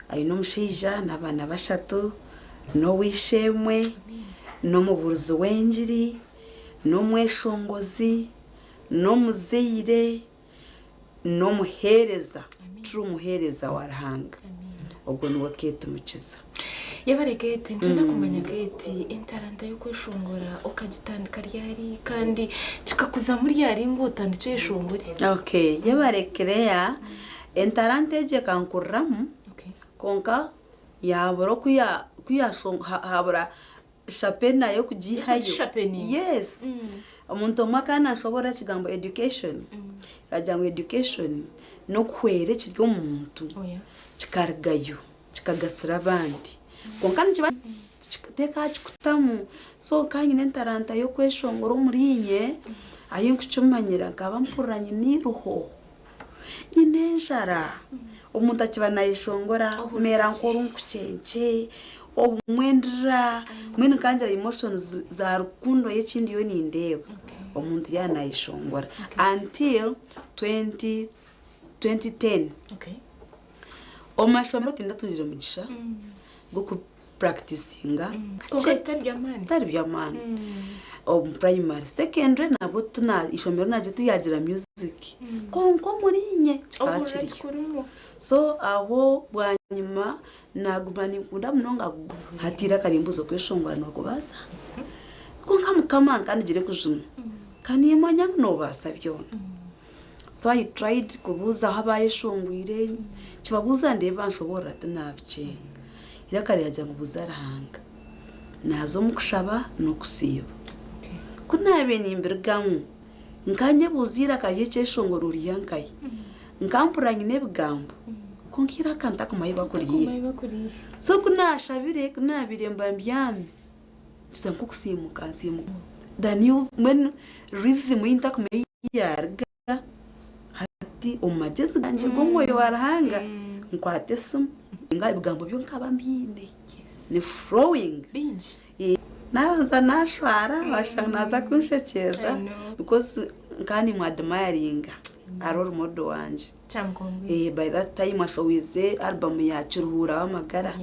Aine omushaija n'abaana bashatu, n'ow'eishe-emwe, n'omubuurizi w'engiri, n'omweshongozi, n'omuzaire, n'omuheereza, true muheereza wa Ruhanga. Ogwo niwe Kate Mukiza. Yebare Kate, nitwenda kumanya Kate, entaranta y'okweshongora okagitandika ryari kandi kikakuzamu ryari ngu otandikye oyeshongore? Okay, yebare Claire, entaranta egi ekankuriramu kwonka yaabura oku habura shapena y'okugiihayo. Yes. Omuntu omwe akaba naashoboorora ekigambo education, yaagira ngu education n'okuhwera ekiri omu muntu kikarugayo kikagasira abandi. Kwonka nikiba tekakikutamu. So nkaba nyine entaranta y'okweshongora omuriinye, ahu nkukimanyira nkaba mpurira nyine eiriho, nyine enjara. Omuntu akiba naayeshongora mbeera nk'orunkukyenkye, obumwe ndira, mbwenu nkaba ngira emotions za rukundo y'eki ndiyo nindeeba omuntu yaaba naayeshongora until 2010. Omu mashomero tindatungire mugisha gw'okupuractisinga Kwonka bitari by'amaani. Bitari by'amaani. Omu primary, secondary nabwo tina eishomero naryo tiryagira music kwonka omuriinye kikaba Ohurira kiriyo. kikurimu. So aho bwanyima naguma ninkunda munonga hati eiraka rimbuza okweshongora nokubaasa kwonka Mukama nkandigire kujunwa ka nimanya ngu nobaasa byona. So I tried kubuuzaho abayeshongwire nkibabuuza ndeebe banshoboorora tinabikyenga. Eiraka ryagira ngu buuza Ruhanga. Naaza omu kushaba n'okusiiba. Ku naabaire nimbirugamu, nkanyebuuza eiraka ry'ekyeshongoro riiha nkahi? Nkampurira nyine ebigambo, kwonka eiraka ntakumanya ahu bakuriiha. So ku naashabire, ku naabaire mba mbyami, nkiza nk'okusiimuka nsiimuka, the new mbwenu rhythm ei ntakumanya ei yaaruga. Hati omu magyezi gangye g'Omwoyo wa Ruhanga, nkwata esimu, ebigambo byo nkaba mbiine, ni flowing. Naabanza naashwara, waashusha ngu naaza kunshekyerera because nkaba nimu admiringa ari role model wangye. By that time ashowize album ya Kiruhuura w'amagara.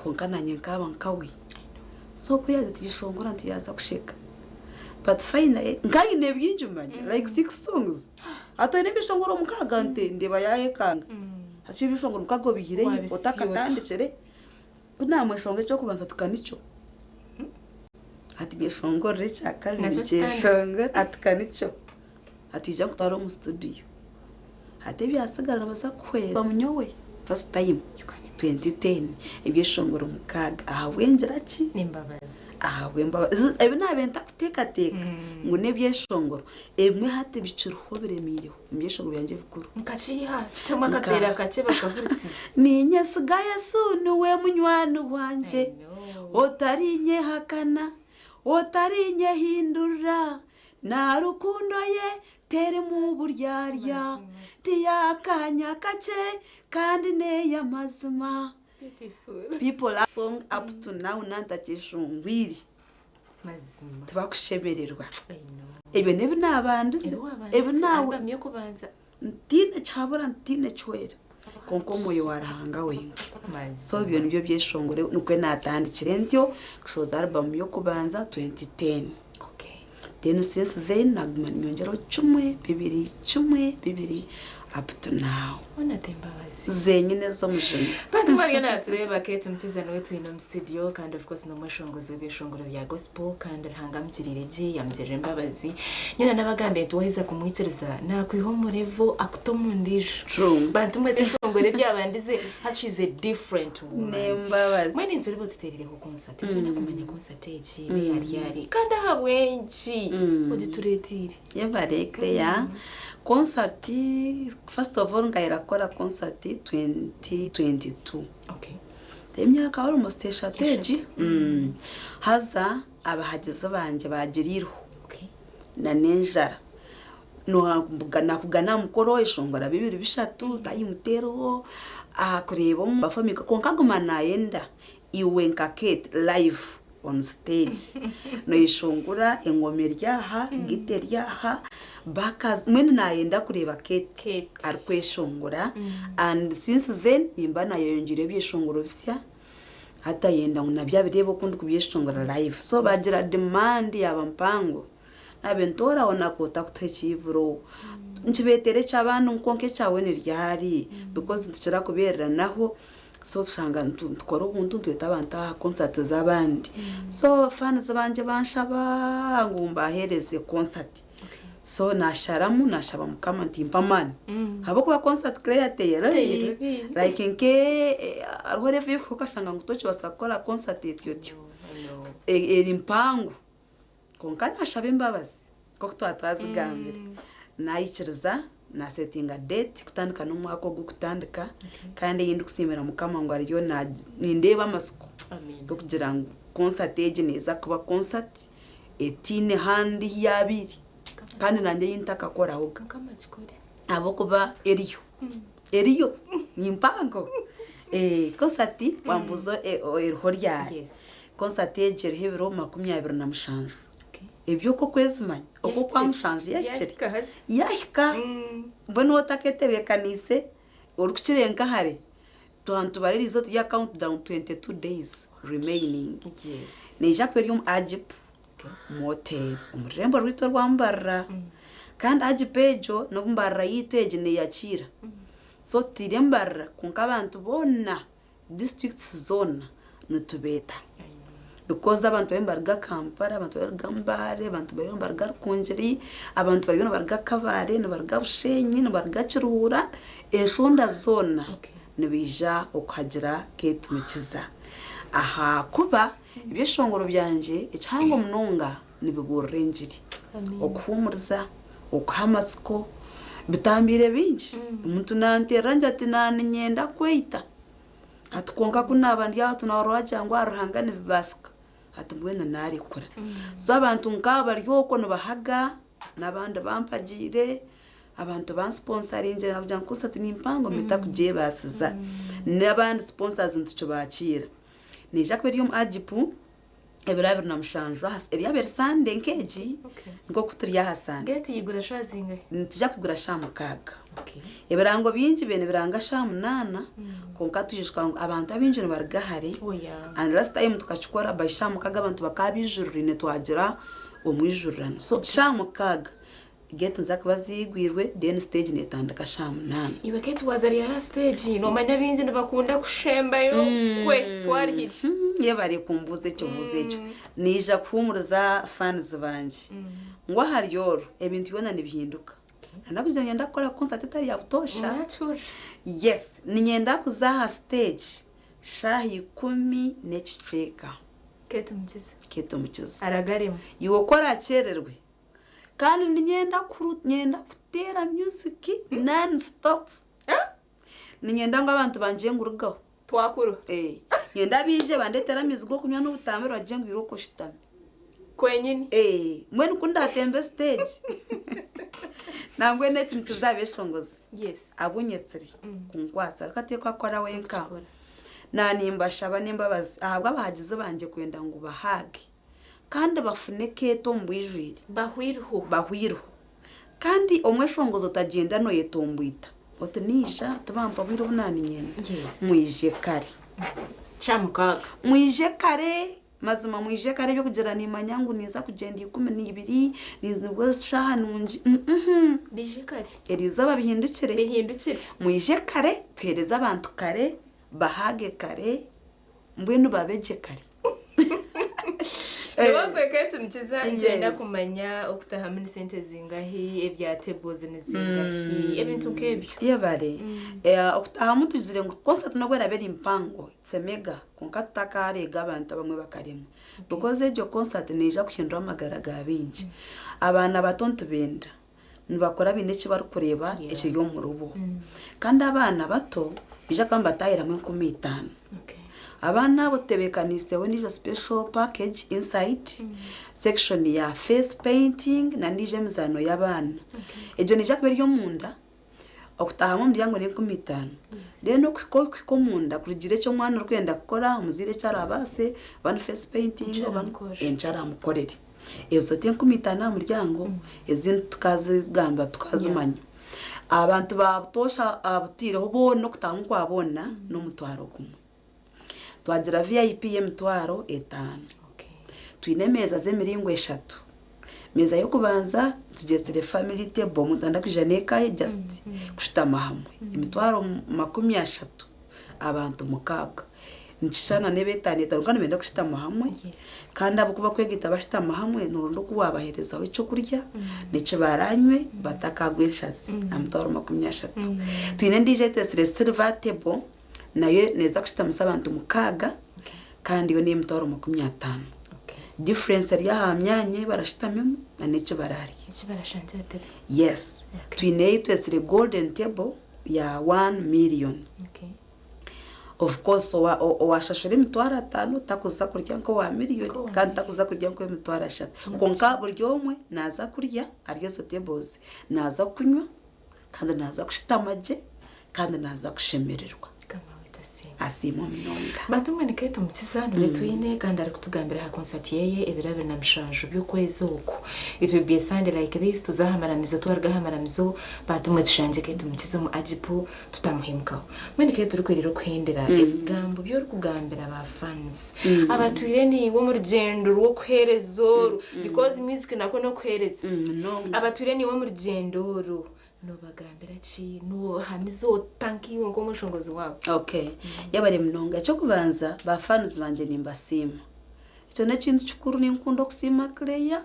Kwonka naanye nkaaba nkawe. So ku yaaza ati shongora nti yaaza kusheka. But finally nka nyine bingi manya like six songs. Hati oine ebishongoro mukaaga nti ndeeba yaayekanga. Hati ebishongoro mukaaga obiihireyo otakatandikire. Ku naamweshongora eky'okubanza ati ka nikyo. Ati nyeshongorere ekya kabiri nkyeshongore ati ka nikyo. Ati ija nkutware omu studio. Hati ebyatsigara nibaza kukuhwera nyowe first time 2010 ebyeshongoro mukaaga ahabw'engira ki? Ahabw'embabazi. Ebi naabaire ntarikuteekateeka ngu n'ebyeshongoro ebimwe hati bikiriho biremiireho ebyeshongoro byangye ebikuru. Nkakiiha kitemu akapeera kakye bakahurikiza. Niinyesiga Yesu niwe munywani wangye otarinyehakana otarinyehindurira na rukundo ye Terimu buryarya, ti y'akaanya kakye kandi n'ey'amazima. People love song up to now nantakyeshongwire tibakushemererwa. Ebyo n'ebi naabandize, ebi ntiine kihabura ntiine kihwera kwonka omwoyo wa Ruhanga wenka. So ebyo nibyo byeshongoro nikwo naatandikire ntyo kushohoza album y'okubanza 2010. Then since then naguma ninyongyeraho kimwe, bibiri, kimwe, bibiri up to now. Hoona t'embabazi. Zenyine ez'omujuni. Bantu mwariyo natureeba Kate Mukiza niwe twine omu studio kandi of course n'omweshongozi w'ebyeshongoro bya gospel kandi Ruhanga amugiriire gye yamugirira embabazi. Nyowe nanabagambiire nti waheza kumwikiriza nakwiha omu level akute omu ndiijo. True. Bantu mwe ebyeshongoro ebyabandize hati she's a different woman. N'embabazi. Mbwenu nitureeba otuteerireho concert nitwenda kumanya concert egi neya ryari kandi ahabw'enki ogitureeteire? Yebare Claire, concert first of all nkahera kukora concert 2022 emyaka almost eshatu egi haza abahagizi bangye bagira eiriho nana enjara nakuga aha mukoro eshongora bibiri bishatu time teriho kureeba omu performinga kwonka aguma nayenda iwe nka Kate live. on stage. Noyeshongora, engoma eri aha, gita eri aha, backers, mbwenu nayenda kureeba Kate Kate. arikweshongora and since then nimba nayeyongyire ebyeshongoro bisya hati ayenda ngu nabyo abireebe oku ndikubyeshongora live. So bagira demand yaaba mpango. Naabe ntooraho naku otakutuha ekiivuro, nikibeetera eky'abandi ngu kwonka ekyawe ni ryari because nitukira kubeereranaho so tushanga nitukora obuntu nitweta abantu aha concert z'abandi. So fans bangye banshaba ngu mbaheereze concert. So naasharamu naashaba Mukama nti mpa amaani ahabw'okuba concert Claire teyorobi like nke hariho level ey'okuhika okashanga ngu tokibaasa kukora concert etyo otyo eri mpango. Kwonka naashaba embabazi nk'oku twaba twazigambire. Naikiriza naasetinga date kutandika n'omwaka ogu kutandika kandi ei ndikusiimira Mukama ngu ariyo nindeeba amatsiko g'okugira ngu concert egi neeza kuba concert etaine handi ahu yaabaire kandi nanye ei ntakakorahoga ahabw'okuba eriyo, eriyo ni mpango. Concert wambuuza eriho ryari, concert egi eriho ebiro 27 ebyo okwezi manya okw'okwamushanju yahikire, yahika mbwenu waaba otaketebeekaniise orikukira nka hare twaba nitubaririza oti ya count down 22 days remaining. Neija kuba eri omu Agip Motel omu rurembo rwaitu orwa Mbarara kandi Agip egyo n'obu Mbarara yaitu egi neeyakiira so tutaire Mbarara kwonka abantu boona districts zoona nitubeeta because abantu bariyo nibaruga Kampala, abantu bariyo nibaruga Mbale, abantu bariyo nibaruga Rukungiri, abantu bariyo nibaruga Kabale, nibaruga Bushenyi, nibaruga Kiruhura, enshonda zoona nibaija okuhagira Kate Mukiza ahakuba ebyeshongoro byangye ekihango munonga nibibuurira engiri, okuhuumuriza, okuha amatsiko, bitambiire bingi. Omuntu naanteerera angira ati naaniinyenda kweita, ati kwonka ku naaba ndi aho ati nooreeba ngu ahari Ruhanga nibibaasika, ati mbwenu naarekura. So abantu nk'abo bari okwo nibahaga n'abandi bampagiire, abantu bansiponsaringire naagira ngu concert ni mpango mpita kugyebaasiza. N'abandi sponsors nitukibaakiira. Neija kuba eri omu Agip. Ebiro 27 aha eryaaba eri Sande nk'egi nk'oku turi aha Sande. Geeti yigura shaaha zingahi? Nituja kwigura shaaha 6. Ebirango bingi bibaire nibiranga shaaha 8 kwonka twijuka ngu abantu abaingi nibaruga hare and last time tukakikora by shaaha 6 abantu bakaba baijuriraine twagira omwijurirano. So shaaha 6 Geeti niziza kuba ziigwirwe then siteegi neetandika shaaha 8. Iwe Kate waaza ryari aha siteegi? Noomanya abaingi nibakunda kushembayo kwe twarihire. Yebare kumbuuza ekibuuzo ekyo. Naija kuhuumuriza fans bangye ngu ahari oru ebintu byona nibihinduka. Nanakugira niinyenda kukora concert etari ya butoosha. Nakihurira. Yes, niinyenda kuza aha siteegi shaaha 10:15. Kate Mukiza. Kate Mukiza. Aragaremu. Iwe ku oraakyererwe Kandi niinyenda niinyenda kuteera music non stop. Niinyenda ngu abantu bangire ngu rugaho. Twakuruha. Niinyenda baije bandeetere amaizi g'okunywa n'obutambiro bagire ngu irooko oshutame. Kwenyini. Mbwenu ku ndaatembe siteegi nambwenu eki nikiza aha beeshongozi abu nyetsire kunkwatsa. Okateekwa kukora wenka. Naanimbashaba n'embabazi ahabw'abahagizi bangye kwenda ngu bahaage. Kandi bafune ekeeta omu bwijwire. Bahwiriho. Bahwiriho. Kandi omweshongozi otagyenda nooyetomboita oti naija tibampa bwire obu naaniinyenda. Yes. Mwije kare. Shaaha 6. Mwije kare, mazima mwije kare eby'okugira niimanya ngu ninza kugyenda 12, nibwo shaaha nungi, uhmm. Baije kare. Eriizooba bihindukire. Bihindukire. Mwije kare, tuheereze abantu kare, bahaage kare, mbwenu babe gye kare. Niwe Kate Mukiza nitwenda kumanya okutahamu ni sente zingahi, ebya tables ni zingahi, ebintu nk'ebyo. Yebare. Okutahamu tugizire ngu concert nobu eraabe eri mpango, it's a mega, kwonka tutakareega abantu abamwe bakaremwa. Because egyo concert neija kuhindura amagara ga baingi. Abaana bato nitubenda nibakura baine eki barikureeba ekiri omuribo. Kandi abaana bato nibaija kuba nibataahiramu 5000. Abaana abo tutebeekaniiseho endiijo special package inside section ya face painting na endiijo emizaano y'abaana. Egyo neija kuba eri omunda. Okutaahamu omuryango n'enkumi itaano. Then okuhika omunda kurugiire eki omwana orikwenda kukora, omuzaire eki arabaase, oba ni face painting oba eki aramukorere. Ezo t'enkumi itaano aha muryango, ezindi tukazigamba tukazimanya. Abantu ba butoosha abutaireho boona okutaahamu kwa boona n'omutwaro gumwe. Twagira VIP y'emitwaro 5. Twine emeeza z'emiringo eshatu. Meeza y'okubanza tugyetsire family table, omuntu arenda kwija n'eka ye just kushutama hamwe. 300,000 abantu mukaaga. Nikishushana n'eb'etaano etaano kandi nibenda kushutama hamwe. Kandi ahabw'okuba kwegaita bashutama hamwe noronda oku waabaheerezaho ekyokurya n'eki baranywe batakagwa enshazi aha 300,000. Twine endiijo ei twetsire silver table nayo neeza kushutamisa abantu mukaaga kandi yo n'emitwaro 50. Difference eri aha myanya ei barashutamemu n'eki bararya. Eki barashangira table. Yes. Twine ei twetsire golden table ya 1 million. Of course owashashura 50,000 takuza kurya nk'owa miliyoni Nk'owa kandi takuza kurya nk'ow'emitwaro 3. Kwonka buri omwe naaza kurya ahari ezo tables, naaza kunywa kandi naaza kushutama gye kandi naaza kushemererwa. Mukama waitu asiimwe. Asiimwe munonga. Bantu mwene Kate Mukiza niwe twine kandi arikutugambira aha concert yeye ebiro 27 by'okwezi oku. It will be a Sunday like this, tuza aha maramizo, twaruga aha maramizo, bantu mwe tushangye Kate Mukiza omu Agipo tutamuhemukaho. Mwene Kate, turikwerera okuhendera, ebigambo by'orikugambira ba fans abatwire niiwe omu rugyendo rw'okuheereza oru, because music nakwo n'okuheereza. Munonga. Abatwire niiwe omu rugyendo oru nobagambira ki, nohamiza ota nk'iwe nk'omweshongozi waabo? Okay. Yabare munonga. Ekyokubanza, ba fans bangye nimbasiima. Ekyo n'ekintu kikuru, ninkunda okusiima, Claire.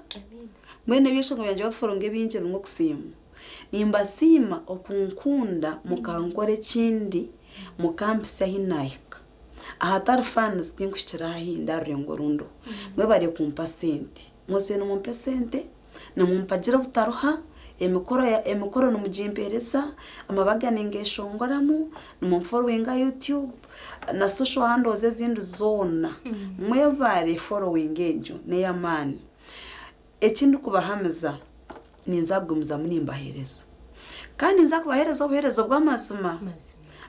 Mbwenu ebyeshongo byangye baforonga ebingi birimu okusiima. Nimbasiima okunkunda mukankora ekindi mukampisya ahi naahika. Ahatari fans tinkuhikira ahi ndi aha rurengo orundiho. Mwebare kumpa sente. Mwose nimumpa esente, nimumpagira obutaruha, emikoro nimugimpeereza, amabaga ningeshongoramu, nimunfollowinga YouTube na social handles ezindi zoona. Mwebare following egyo n'ey'amaani. Ekindikubahamiza, ninza kugumizamu nimbaheereza. Kandi ninza kubaheereza obuheereza obw'amazima. Mazima.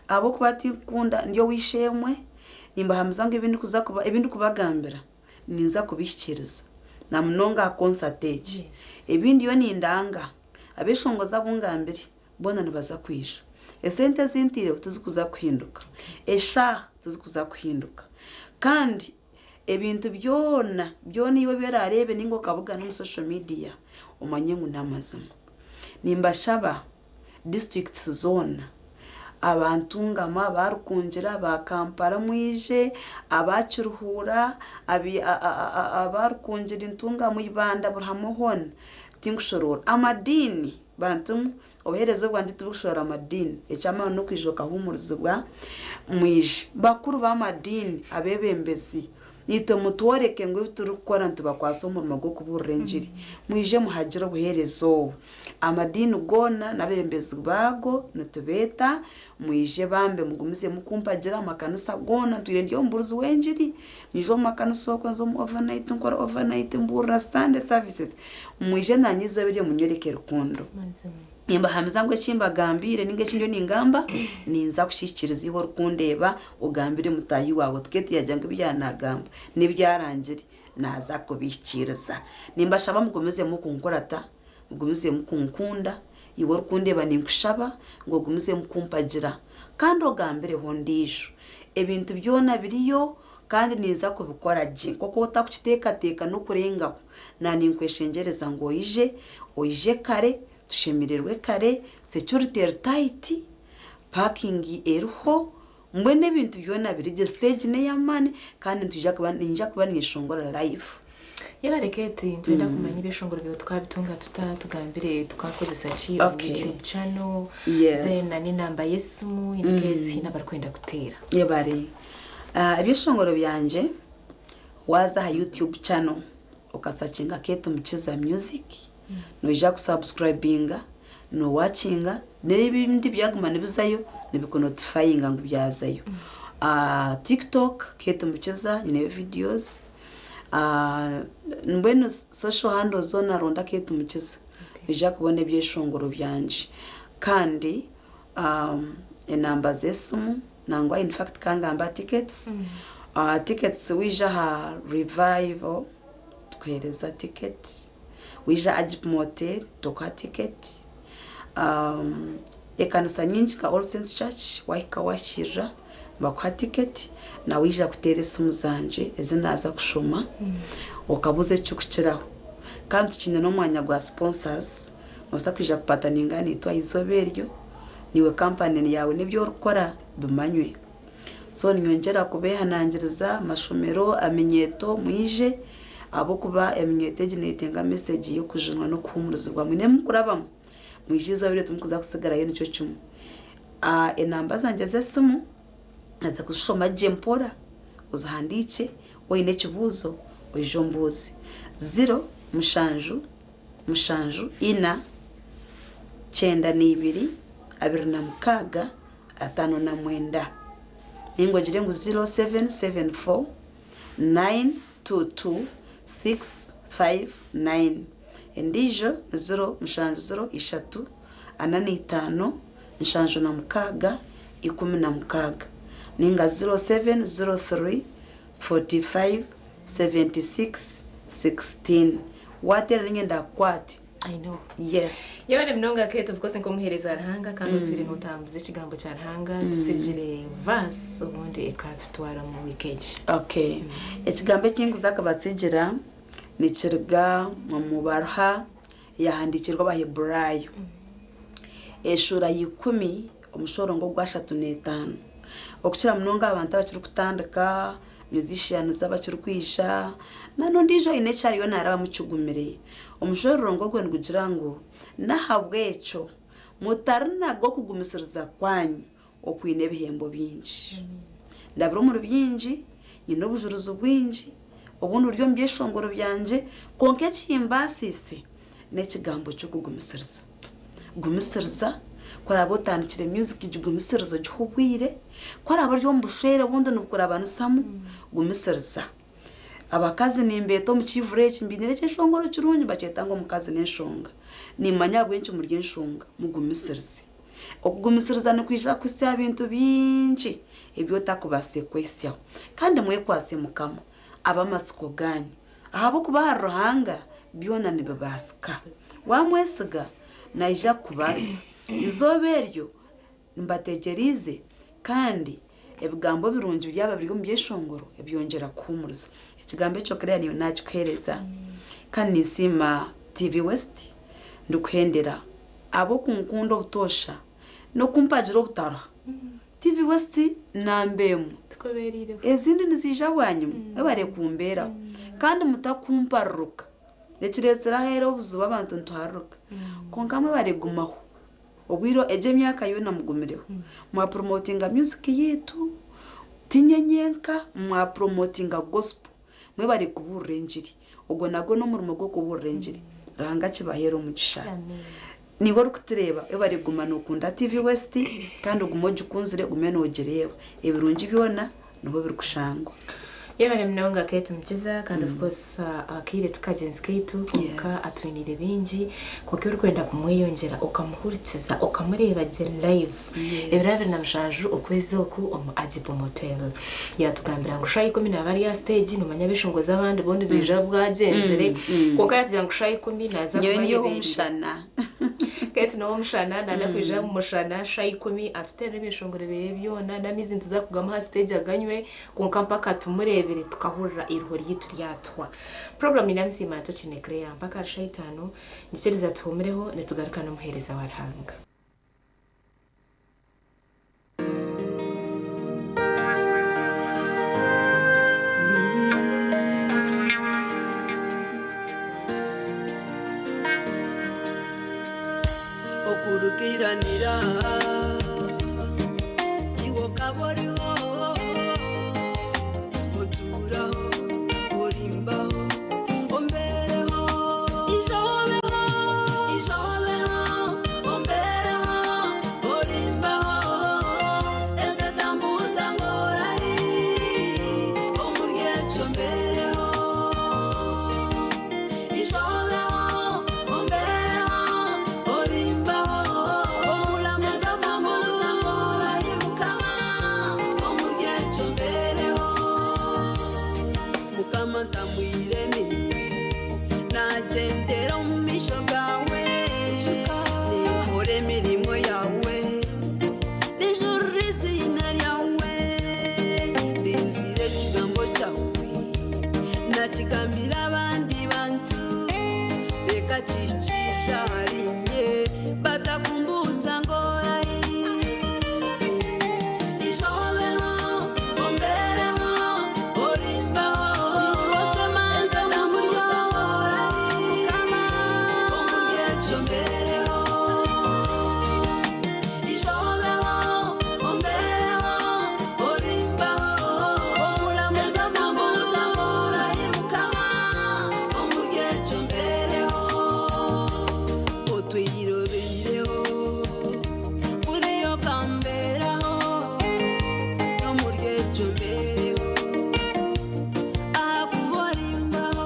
Ahabw'okuba tinkukunda ndi ow'eishe-emwe, nimbahamiza ngu ebindikubagambira ninza kubihikiiriza. Na munonga aha concert egi. Ebindi yo nindanga, abeshongozi abu ngambire boona nibaza kwija. Esente ezintaireho tizikuza kuhinduka. Eshaaha tizikuza kuhinduka. Kandi ebintu byona byona iwe ebi orareebe ninga okabugana omu social media omanye ngu n'amazima. Nimbashaba districts zoona, abantungama, abarukungira, aba Kampala mwije, aba Kiruhura, abarukungira Ntungamo, Ibanda, buri hamwe hoona tinkushoroora. Amadiini bantu obuheereza obwangye tiburikushoroora amadiini. Eky'amaani n'okwija okahumurizibwa mwije. Bakuru b'amadiini, abeebembezi, naitwe mutworeke ngu ebi turikukora nitubakwasa omurimo gw'okubuurira engiri. Mwije muhagire obuheereza obu. Amadiini goona n'abeebembezi baago nitubeeta mwije bambe mugumizemu kumpagira amakanisa goona ntwire ndi omubuurizi w'engiri. Nyija omu makanisa okwo nza omu overnight nkora overnight mbuurira Sunday services. Mwije naanye eizooba eryo munyoreke rukundo. Mazima. Nimbahamiza ngu eki mbagambiire ninga eki ndiyo ningamba ninza kukihikiiriza. Iwe orikundeeba ogambire mutaahi waawe oti Kate yaagira ngu ebi yaanagamba n'ebyarangire naaza kubihikiiriza. Nimbashaba mugumizemu kunkurata, mugumizemu kunkunda. Iwe orikundeeba ninkushaba ngu ogumizemu kumpagira kandi ogambireho ondiijo. Ebintu byona biriyo kandi ninza kubikora gye nk'oku otakukiteekateeka n'okurengaho. Na ninkweshengyereza ngu oije, oije kare, tushemererwe kare, security eri tight, parking eriho, mbwenu ebintu byona biri gye, stage n'ey'amaani kandi nitwija kuba ninyija kuba ninyeshongora live. Yebare Kate, nitwenda kumanya ebyeshongoro byawe tukabitunga tuta, tugambire tukakozesa ki omu YouTube channel. Yes. Then na n'enamba y'esimu in case hiine abarikwenda kuteera. Yebare. Ebyeshongoro byangye waaza aha YouTube channel okasearchinga Kate Mukiza Music, noija kusubscribinga, nowatchinga n'ebindi byaguma nibizayo nibikunotifyinga ngu byazayo. TikTok Kate Mukiza nyineyo videos. Mbwenu social handles zoona ronda Kate Mukiza. Noija kubona ebyeshongoro byangye. Kandi Enamba z'esimu nangwa in fact kangamba tickets. Tickets wija aha Revival tukuheereza ticket, wija Agip Motel tukuha ticket. Ekanisa nyingi nka All Saints Church wahika wahikiirira nibakuha ticket. Na waija kuteera esimu zangye ezi naaza kushoma okabuuza ekirikukiraho. Kandi tukiine n'omwanya gwa sponsors, noobaasa kwija kupataninga naitwe aha izooba eryo, naiwe kampani yaawe n'ebi orikukora bimanywe. So niinyongyera kubeehanangiriza amashomero, eminyeeto mwije ahabw'okuba eminyeeto egi neetenga mesegi y'okujunwa n'okuhuumurizibwa. Mwine ebi murikurabamu, mwije eizooba eryo timurikuza kutsigarayo nikyo kimwe. Enamba zangye z'esimu naaza kuzishoma gye mpora, ozihandiikye, waaba oine ekibuuzo oije ombuuze. Ziro mushanju mushanju ina 92 26 59. Ninga ogire ngu 0774 922 659. Endiijo ni 0 7 0 3 45 76 16. Ninga 0703 45 76 16. Waateera niinye ndaakukwate. I know. Yes. Yebare munonga Kate, of course nk'omuheereza Ruhanga kandi otwire notambuza ekigambo kya Ruhanga, tusigire verse obundi ekatutwara mu wiiki egi. Okay. Ekigambo ekinkuza kubatsigira nikiruga omu baruha eyahandiikirwe Abaheburaayo. Eshuura ya 10 omushororongo ogwa 35. Okukira munonga abantu abakirikutandika, musicians abakirikwija, n'ondiijo aine eki ariyo naarabamu kigumire. Omushororongo ogwo nigugira ngu n'ahabw'ekyo mutarinaga okugumisiriza kwanyu okwine ebihembo bingi. Ndabire omuri bingi, nyine obujurizi bwingi, obundi buri omu byeshongoro byangye, kwonka ekimbaasiise n'ekigambo ky'okugumisiriza. Gumisiriza, ku oraabe otandikire music gigumisirize ogihe obwire, ku oraabe ori omu bushwere obundi nibukurabanisamu, gumisiriza. Abakazi nimbeeta omu kiivuro eki mbainiire ekyeshongoro kirungi nibakyeta ngu omukazi n'enshonga. Nimmanya ahabw'enki muri enshonga, mugumisirize. Okugumisiriza nikwija kuhitsya aha bintu bingi ebi otakubaasize kwehitsyaho. Kandi mwekwatse Mukama abe amatsiko gaanyu, ahabw'okuba ahari Ruhanga byona nibibaasika. Waamwesiga naija kukubaasisa. Eizooba eryo mbategyereize kandi ebigambo birungi byaba biri omu byeshongoro ebyongyera kuhuumuriza. Ekigambo ekyo Claire niiwe naakikuheereza. Kandi ninsiima TV West ndikuhendera ahabw'okunkunda obutoosha n'okumpagira obutaruha. TV West namba emwe. Tukubereireho. Ezindi niziija bwanyima mwebare kumbeeraho. Kandi mutakumparuruka. Ekireetsire aheeru obuzibu abantu nituharuruka. Kwonka mwebare kugumaho. Obwire egyo emyaka yoona mugumireho. Mwapromotinga music yaitu, tinye nyenka, mwapromotinga gospel. Mwebare kubuurira engiri. Ogwo nagwo n'omurimo gw'okubuurira engiri. Ruhanga akibaheere omugisha. Amen. Niiwe orikutureeba, webare kuguma nookunda TV West kandi ogume ogikunzire ogume noogireeba. Ebirungi byona niho birikushangwa. Yebare munonga Kate Mukiza kandi of course akaire tikagyenzi kaitu kwonka Yes. atwiniire bingi kwonka orikwenda kumweyongyera okamuhurikiza okamureeba gye live ebiro 27 okwezi oku omu Agipo Motel. Yatugambira ngu shaaha 10 naaba ari aha stage, nomanya abeshongozi abandi bo nibaija bwagyenzire kwonka yatugira ngu shaaha 10 naaza Nyowe kuba ndi ayebereire. ow'omushana. Kate n'ow'omushana naana kwija omu mushana shaaha 10 atuteerere ebyeshongoro byeye byona n'amaizi nituza kugamuha aha stage aganywe kwonka mpaka tumureebire tukahurira eiruho ryaitu ryatwa. Program Ninamusiima Tokine Claire mpaka ahari shaaha 5 nyikiriza tuhumireho nitugaruka n'omuheereza wa Ruhanga. Okurukiranira iwe okaba oriho oturaho orimbaho ombereho ijobeho ijobeho ombereho orimbaho eze tambuza ngorahi omuryekyo mbereho ijobeho ombereho orimbaho omulamuza. Omuryekyo mbereho mukama ntambwire niwe nagyendera omu maisho gawe ninkora emirimo yawe nijurira izina ryawe ndinzire ekigambo kyawe nakigambira abandi bantu reka kikirira harinye batakumbuza ngo ayi ijobeho ombereho orimbaho otwemanza namuryo omuryekyo mbereho ijobeho ombereho orimbaho omuramuza nambuza ngorayimukama omuryekyo mbereho otwirobireho buriyo kamberaho n'omuryekyo mbereho ahakuborimbaho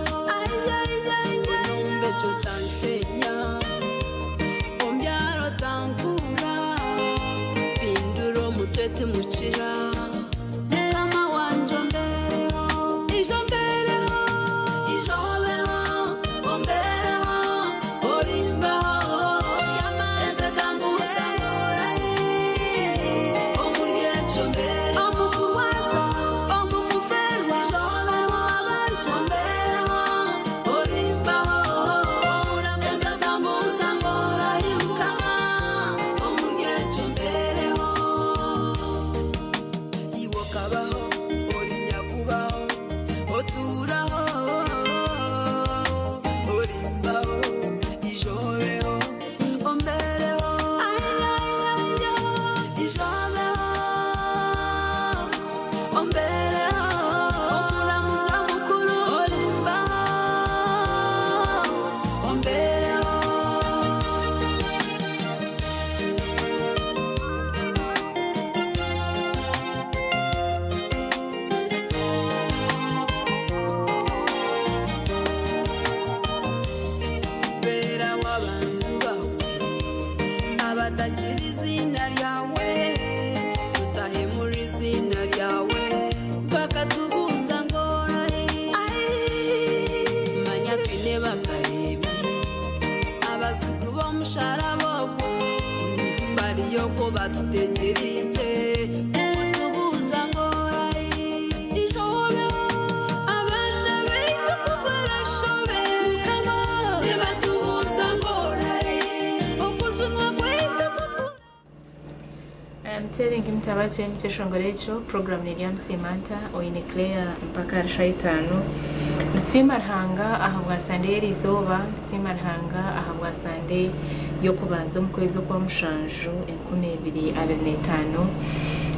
onombekyo tansenya ombyaro tankura pindura omutwe timukira mukama wanje ombereho ijo mbereho ijobeho ombereho orimbaho omuryekyo mbereho omukuwaza omukuferwa ijobeho ombereho orimbaho ezatambuza ngorayimukama omuryekyo mbereho iwe okabaho ori nyakubaho oturaho orimbaho ijobeho ombereho ijobeho ombereho omuramuza mukuru orimbaho ombereho. Bera w'abantu bawe abatakira izina ryawe tutahemura izina ryawe bakatubuza ngo manya twine bakarebi abazigu b'omusharaba ogwo bariyo ko batutegerize kukutubuza ngo ijobeho abana baitu kubarashobe mukama ntibatubuza ngo okuzunwa kwaitu kuku. Muteringi mutabakye mukyeshongoro ekyo program nerya Musimanta oine Claire mpaka aha shaaha 5. Nitusiima Ruhanga aha bwa Sande y'erizooba, nitusiima Ruhanga aha bwa Sande y'okubanza omu kwezi okwa mushanju 2025,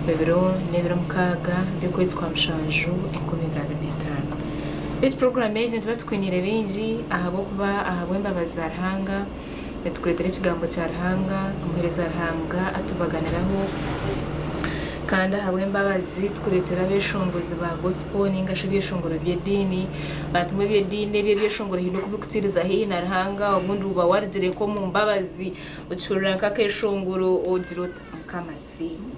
ebiro n'ebiro 6 by'okwezi kwa mushanju 2025. Beitu program egi nituba tukwiniire bingi ahabw'okuba ahabw'embabazi za Ruhanga nitukureetera ekigambo kya Ruhanga, omuheereza Ruhanga atubaganiraho kandi ahabw'embabazi tukureetera abeshongozi ba gospel ninga shi ebyeshongoro by'ediini. Bantumwe eby'ediini ebyo ebyeshongoro haine okubikutwiriza haihi na Ruhanga, obundi oba warugire nk'omu mbabazi okihurira nk'akeshongoro ogira oti Mukama asiimwe.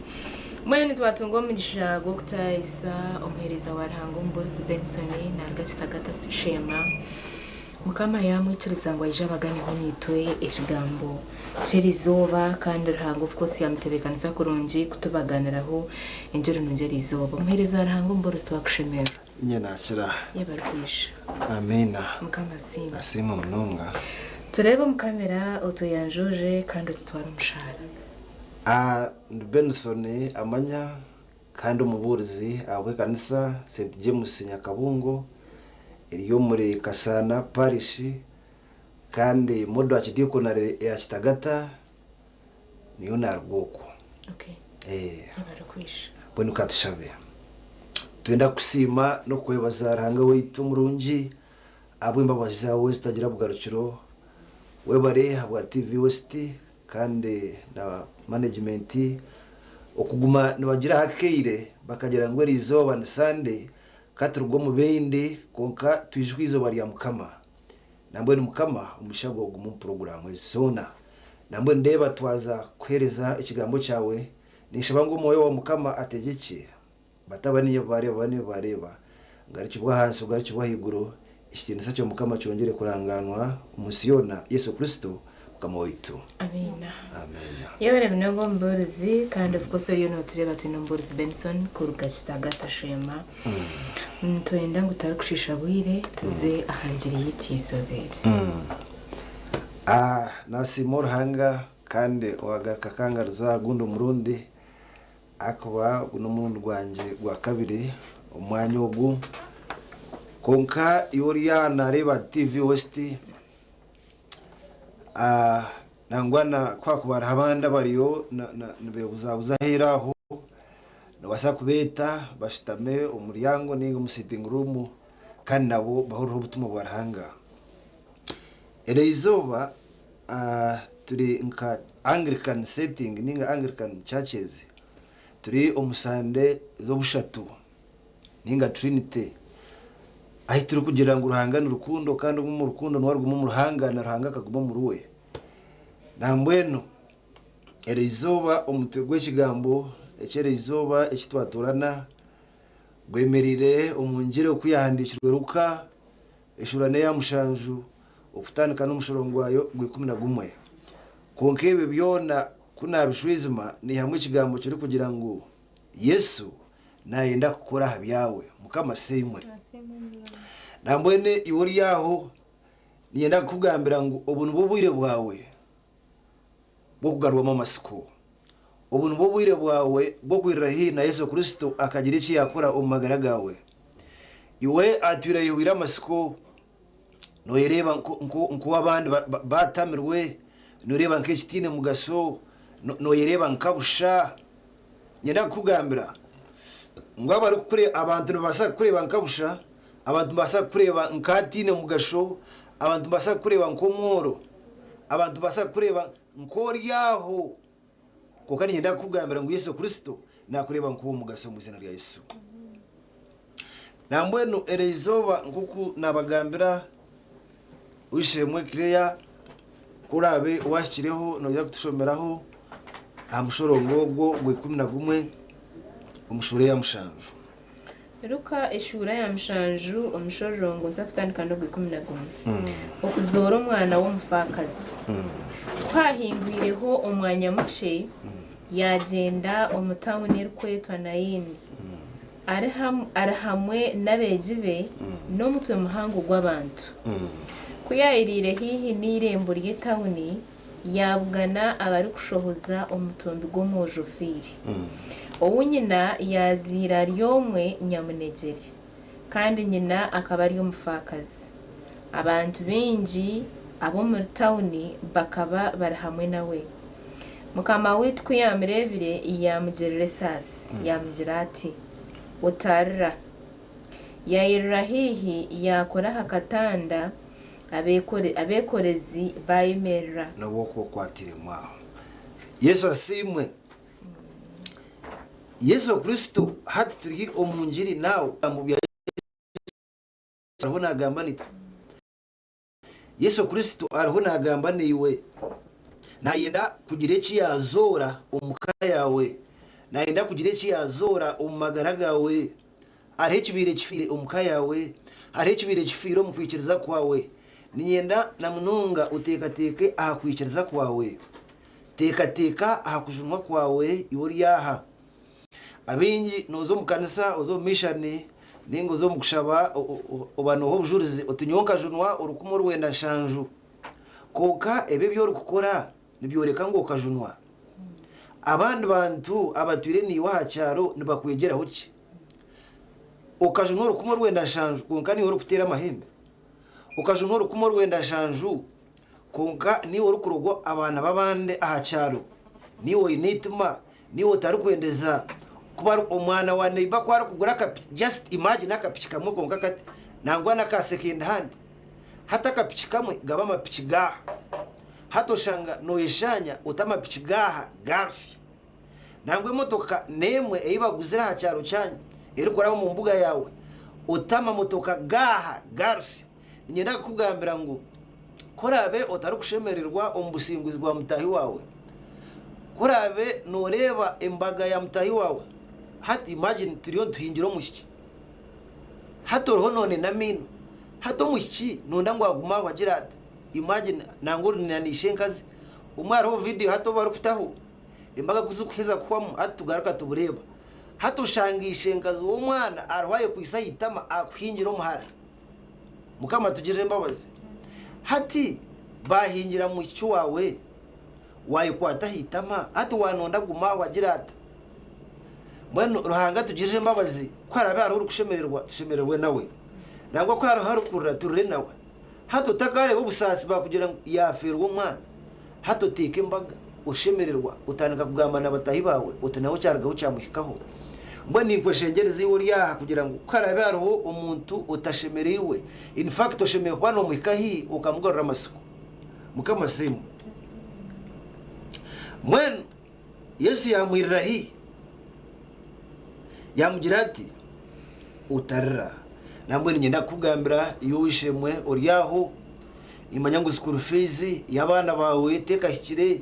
Mbwenu twatunga omugisha gw'okutaayisa omuheereza wa Ruhanga Omubuurizi Benson naruga Kitagata Sheema. Mukama yaamwikiriza ngu aije abaganeho naitwe ekigambo ky'erizooba kandi Ruhanga of course yaamutebeekanisa kurungi kutubaganiraho engyero nungi erizooba. Omuheereza wa Ruhanga Omubuurizi twakushemererwa. Inye nakira. Yabarikwisha. Amiina. Mukama asiimwe. Asiimwe munonga. Tureebe omu kamera otuyanjurire kandi otutware omushaara. Ndi Benson Amanya kandi omubuurizi ahabw'ekanisa St James Nyakabungo eri omuri Kasaana Parish kandi Model Archdiaconary ya Kitagata niyo naruga okwo. Okay. Yabarikwisha. Mbwenu katushabe. Twenda kusiima n'okwebaza Ruhanga waitu omurungi ahabw'embabazi zaawe zitagira bugarukiro. Webare ahabwa TV West kandi na management okuguma nibagira hakaire bakagira ngu erizooba ni Sunday katuruga omu bindi konka twijuke izooba rya Mukama. Nambwenu Mukama omugisha gwawe gume omu puroguramu ezi zoona. Nambwenu ndeeba twaza kuheereza ekigambo kyawe, ninshaba ngu omwoyo wa Mukama ategyekye. Bataba niinye baareeba, baba niiwe baareeba. Ngarukibwe ahansi, ogarukibwe ahaiguru, ekitiinisa kya Mukama kyongyere kurangaanwa omu nsi yoona, Yesu Kristo Mukama waitu. Amiina. Amiina. Yebare munonga omubuurizi kandi of course oriyo notureeba twine omubuurizi Benson kuruga Kitagata Sheema. Nitwenda ngu tutarikushiisha bwire tuze aha ngiri yaitu y'eizooba eri. Ah, nasiima Ruhanga kandi owagaruka akangaruza aha gundi omurundi ahakuba ogu n'omurundi gwangye gwa kabiri omu mwanya ogu. Kwonka iwe ori aha nareeba TV West, ah, nangwa na ku hakuba hariho abandi abariyo nibebuzabuza aheeru aho, nobaasa kubeeta bashutame omu muryango ninga omu sitting room kandi nabo bahurireho obutumwa bwa Ruhanga. Eriizooba turi nka Anglican setting ninga Anglican churches turi omu sande z'obushatu ninga Trinity ahu turikugira ngu Ruhanga ni rukundo kandi oguma omu rukundo niwe ariguma omu Ruhanga na Ruhanga akaguma omuri we. Nambwenu eriizooba omutwe gw'ekigambo eky'eriizooba eki twatoorana gwemereire omu ngiri oku yahandiikirwe Luka Eshuura n'eya mushanju okutandika n'omushorongo gwayo gw'ikumi na gumwe. Kwonka ebyo byona ku naabishwijuma, naihamu ekigambo kirikugira ngu, Yesu naayenda kukora aha byawe. Mukama asiimwe. Nambwenu iwe ori aho, niinyenda kukugambira ngu obu nibwo bwire bwawe bw'okugarurwamu amatsiko. Obu nibwo bwire bwawe bw'okwirira haihi na Yesu Kristo akagira eki yaakora omu magara gaawe. Iwe atwire ayehweire amatsiko, nooyereeba nk'ou abandi baatamirwe, nooyereeba nk'ekitaine mugasho, nooyereeba nka busha. Niinyenda kukugambira ngu abantu nibabaasa kukureeba nka busha, abantu nibabaasa kukureeba nk'ataine mugasho, abantu nibabaasa kukureeba nk'omworo, abantu nibabaasa kukureeba nk'ori aho. Kwonka niinyenda kukugambira ngu Yesu Kristo naakureeba nk'ow'omugasho omu iziina rya Yesu. Nambwenu eri izooba nk'oku naabagambira ow'eishe-emwe Claire, ku oraabe waahikireho noija kutushomeraho aha mushorongo ogwo ogw'eikumi na gumwe omu shuura eya mushanju. Luka eshuura ya mushanju omushororongo nituza kutandika n'ogw'ikumi na gumwe. Okuzoora omwana w'omufaakazi. Ku haahingwireho omwanya mukye, yaagyenda omu tauni erikwetwa Naini, ari hamwe n'abeegi be n'omutwe muhango gw'abantu. Ku yaayiriire haihi n'eirembo ry'etauni, yaabugana abarikushohoza omutumbi gw'omwojo ofiire, ou nyina yaazaire ari omwe nyamunegyere, kandi nyina akaba ari omufaakazi. Abantu baingi ab'omuri tauni bakaba bari hamwe nawe. Mukama waitu ku yaamureebire, yaamugirira esaasi, yaamugira ati, Otarira. Yairira haihi, yaakora aha katanda, Abeekorezi baayemerera. N'obu okuba okwatiremu aho. Yesu asiimwe. Yesu Kristo hati turi omu ngiri nawe ebigambo bya Yesu ariho nagamba naitwe. Yesu Kristo ariho nagamba naiwe. Nayenda kugira eki yazoora omu ka yaawe. Nayenda kugira eki yazoora omu magara gaawe. Hariho ekibaire kifiire omu ka yaawe? Hariho ekibaire kifiire omu kwikiriza kwawe? Niinyenda na munonga oteekateeke aha kwikiriza kwawe. Teekateeka aha kujunwa kwawe iwe ori aha. Abaingi nooza omu kanisa, oza omu mishani, nainga oza omu kushaba oba nooha obujurizi oti nyowe nkajunwa orukumi orwenda nshanju. Kwonka ebi ebi orikukora nibyoreka ngu okajunwa? Abandi bantu abatwire naiwe aha kyaro nibakwegyeraho ki? Okajunwa orukumi orwenda nshanju kwonka niiwe orikuteera amahembe? Okajunwa orukumi orwenda nshanju kwonka niiwe orikurogwa abaana b'abandi aha kyaro? Niiwe oine eitima? Niiwe otarikwendeza kuba omwana wa neiba ku arikugura akapiki, just imagine akapiki kamwe konka kati nangwa n'aka second hand, hati akapiki kamwe gaba amapiki gaaha? Hati oshanga noyeshaanya oti amapiki gaaha gaarusya. Nangwa emotoka n'emwe ei baguzire aha kyaro kyanyu erikuraba omu mbuga yaawe, oti amamotoka gaaha gaarusya. Niinyenda kukugambira ngu ku oraabe otarikushemererwa omu businguzi bwa mutaahi waawe, ku oraabe nooreeba embaga ya mutaahi waawe Hati imagine turiyo nituhingira omwishiki. Hati oriho noonena amaino. Hati omwishiki noyenda ngu agume aho agire ata? Imagine nangwa ori na ishenkazi. Obumwe hariho vidiyo hati obu barikutaho, embaga ku zirikuheza kuhwamu hati tugaruka tubureeba. Hati oshanga ishenkazi w'omwana ariho ayekwaitse aha itama akuhingira omuhara. Mukama atugirire embabazi. Hati baahingira mwishiki waawe, waayekwata aha itama, hati waanonda agume aho agire ata? Mbwenu Ruhanga atugirire embabazi, ku haraabe hariho orikushemererwa, tushemererwe nawe. Nangwa ku hariho orikurira, turire nawe. Hati otakaareeba obusaasi baakugira ngu yaafeerwa omwana, hati oteeka embaga, oshemererwa, otandika kugamba na bataahi baawe oti nawe kyarugaho kyamuhikaho. Mbwenu ninkweshengyereza iwe ori aha kugira ngu ku haraabe hariho omuntu otashemereirwe, in fact oshemereire kuba noomuhika haihi okamugarura amatsiko. Mukama asiimwe. Mbwenu Yesu yaamwirira haihi, yaamugira ati, Otarira. Nambwenu niinyenda kukugambira iwe ow'eishe-emwe ori aho, niimanya ngu school fees y'abaana baawe tekahikire,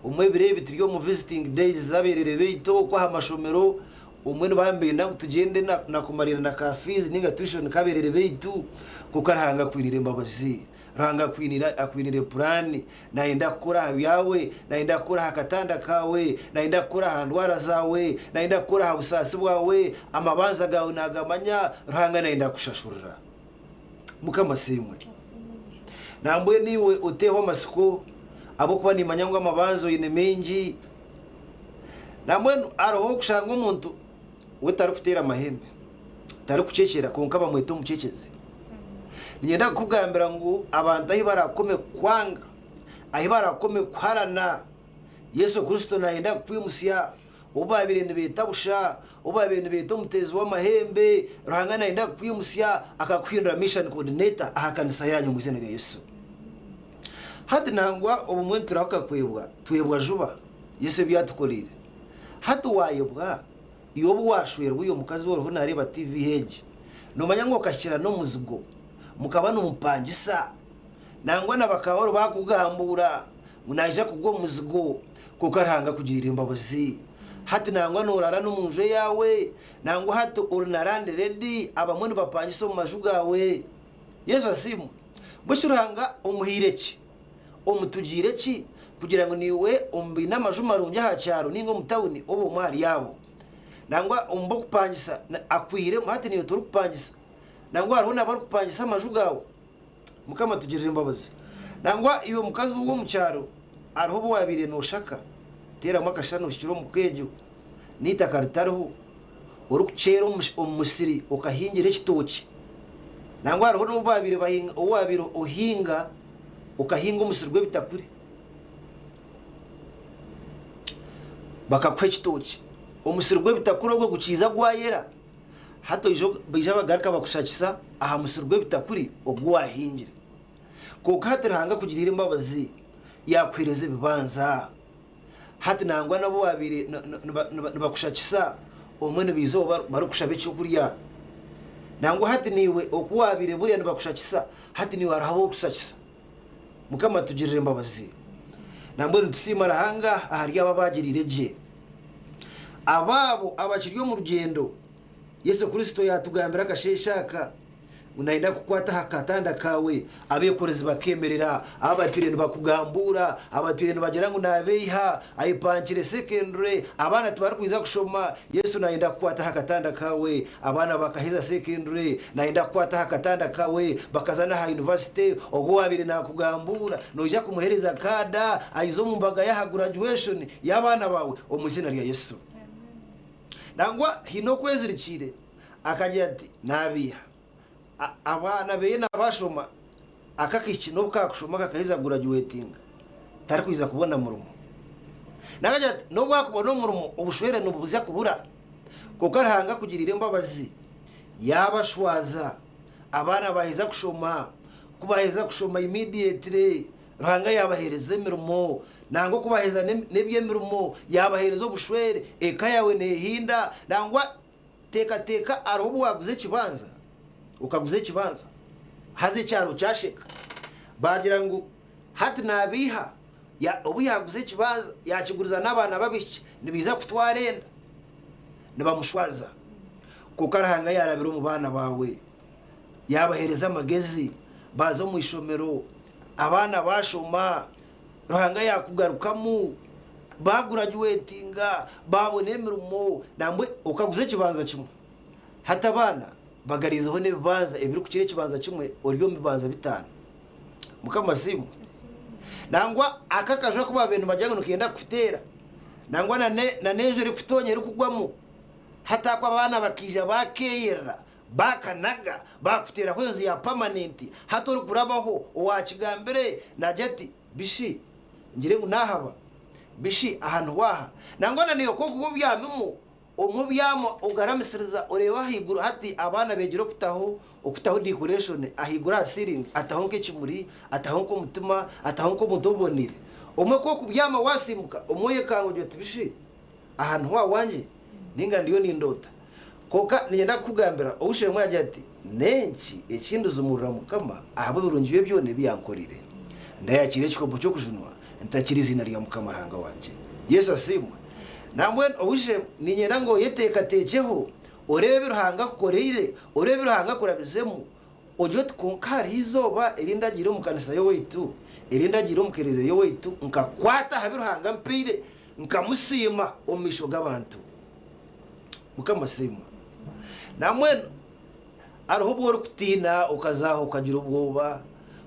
obumwe ebiro ebi turi omu visiting days z'abeerere baitu okwo aha mashomero, obumwe nibaba nibenda ngu tugyende na kumariira na ka fees ninga tuition k'abeerere baitu, kwonka Ruhanga akwiniire embabazi. Ruhanga akwiniire akwiniire puraani. Nayenda kukora aha byawe, nayenda kukora aha katanda kaawe, nayenda kukora aha ndwara zaawe, nayenda kukora aha busaasi bwawe, amabanja gaawe naagamanya, Ruhanga nayenda kukushashurira. Mukama asiimwe. Nambwenu iwe oteehwa amatsiko ahabw'okuba nimanya ngu amabanja oine maingi. Nambwenu hariho okushanga omuntu we tarikuteera amahembe, tarikucecera kwonka bamweta omucecezi. Niinyenda kukugambira ngu abantu ahu barakome kukwanga, ahu barakome kukuharana, Yesu Kristo nayenda kukwimutsya. Obu baabaire nibeeta busha, obu baabaire nibeeta omuteezi w'amahembe, Ruhanga nayenda kukwimutsya akakuhindura mission coordinator aha kanisa yaanyu omu eiziina rya Yesu. Hati nangwa obumwe niturahuka kwebwa, twebwa juba Yesu ebi yatukoreire. Hati waayebwa, Iwe obu waashwerwa oyo mukazi oriho naareeba TV egi, noomanya ngu okahikira n'omuzigo, mukaba nimupangisa? Nangwa na bakahoro baakugambuura ngu naija kugwa omu muzigo, kwonka Ruhanga akugiriire embabazi. Hati nangwa nooraara n'omu nju eyaawe, nangwa hati ori na landlady, abamwe nibapangisa omu maju gaawe. Yesu asiimwe! Mbwenu shi Ruhanga omuhaire ki? Omutugiire ki kugira ngu naiwe omu baine amaju marungi aha kyaro nainga omu tauni obe omwe ahari abo? Nangwa omu b'okupangisa akwihiremu hati naiwe torikupangisa. Nangwa hariho n'abarikupangisa amaju gaawe. Mukama atugirire embabazi. Nangwa iwe mukazi w'omu kyaro hariho obu waabaire nooshaka, teeramu akashushani ohikire omu ka egyo n'eitaka ritariho, orikukyera omu musiri okahingira ekitookye. Nangwa hariho n'obu baabaire bahinga, obu waabaire ohinga okahinga omusiri gw'ebitakuri bakakuha ekitookye. Omusiri gw'ebitakuri ogwo gukiiza gwayera, hati oija baija bagaruka bakushakisa aha musiri gw'ebitakuri ogu waahingire. Kwonka hati Ruhanga akugiriire embabazi yaakuheereza ebibanza. Hati nangwa n'obu baabaire nibakushakisa, obumwe nibaija obu barikushaba eky'okurya. Nangwa hati naiwe oku waabaire buriya nibakushakisa, hati naiwe hariho abu orikushakisa. Mukama atugirire embabazi. Nambwenu nitusiima Ruhanga ahari abo abaagiriire gye. Abaabo abakiri omu rugyendo, Yesu Kristo yaatugambira akasheeshe aka, ngu nayenda kukwata aha katanda kaawe, abeekorezi bakeemerera, abatwire nibakugambuura, abatwire nibagira ngu naabeiha, ayepankire secondary, abaana tibarikwija kushoma, Yesu nayenda kukwata aha katanda kaawe, abaana bakaheza secondary, nayenda kukwata aha katanda kaawe, bakaza n'aha university, ogwo owaabaire naakugambuura noija kumuheereza kaada aije omu mbaga y'aha graduation y'abaana baawe omu eiziina rya Yesu. Nangwa haine okwezirikiire. Akagira ati, Naabeiha. Abaana beye nabashoma, akakaishiki n'obu kaakushoma kakaheza gurajuwetinga, tarikwija kubona murimo. Nakagira ati, N'obu akubona omurimo, obushwere nibuza kubura. Kwonka Ruhanga akugiriire embabazi, yaabashwaza, abaana baaheza kushoma, ku baaheza kushoma immediately, Ruhanga yaabaheereza emirimo, nangwa okubaheereza n'eby'emirimo, yaabaheereza obushwere, eka yaawe neehinda, nangwa Teekateeka hariho obu waaguza ekibanza, okaguza ekibanza haza ekyaro kyasheka. Baagira ngu hati naabeiha, obu yaaguza ekibanza yaakiguriza n'abaana b'abaishiki nibaija kutwara enda. Nibamushwaza. Kwonka Ruhanga yaarabira omu baana baawe, yaabaheereza amagezi, baaza omu ishomero, abaana baashoma, Ruhanga yaakugarukamu, baagurajuwetinga, baabona emirimo, nambwe okaguza ekibanza kimwe. Hati abaana bagariizeho n'ebibanza ebirikukira ekibanza kimwe, ori omu bibanza bitaano. Mukama asiimwe. Nangwa aka akaju aku baabaire nibagira ngu nikenda kukuteera, nangwa na n'enju erikutonya erikugwamu, hati aku abaana bakaija baakeeyerera, baakanaga, baakuteeraho enju ya pamanenti, hati orikurabaho owaakigambire naagira ati, Bishi ngire ngu naahaba? Bishi aha niho aha? Nangwa na naiwe ku orikuba obyamimu, Omu byama ogaramisiriza oreeba ahaiguru hati abaana beegire okutaho okutaho decoration ahaiguru aha ceiling ataho nk'ekimuri ataho nk'omutima ataho nk'omuntu oboneire omwe ku okubyama wasimbuka omwe oyekanga ogira oti bishi aha niho awangye ninga ndiyo nindoota kwonka niinyenda kukugambira ow'eishe-emwe yagira ati n'enki eki ndizumurira mukama ahabw'ebirungi bye byona ebi yankoreire ndayakiira ekikopo ky'okujunwa ntakira eiziina rya mukama Ruhanga wangye Yesu asiimwe. Nambwenu oije, niinyenda ngu oyeteekateekyeho, oreebe ebi Ruhanga akukoreire, oreebe ebi Ruhanga akurabizemu, ogire oti, Kwonka hariho eizooba eri ndagiire omu kanisa y'owaitu, eri ndagiire omu kereziya y'owaitu, nkakwata aha bi Ruhanga ampaire, nkamusiima omu maisho g'abantu. Mukama asiimwe. Nambwenu hariho obu orikutiina okaza aho okagira obwoba,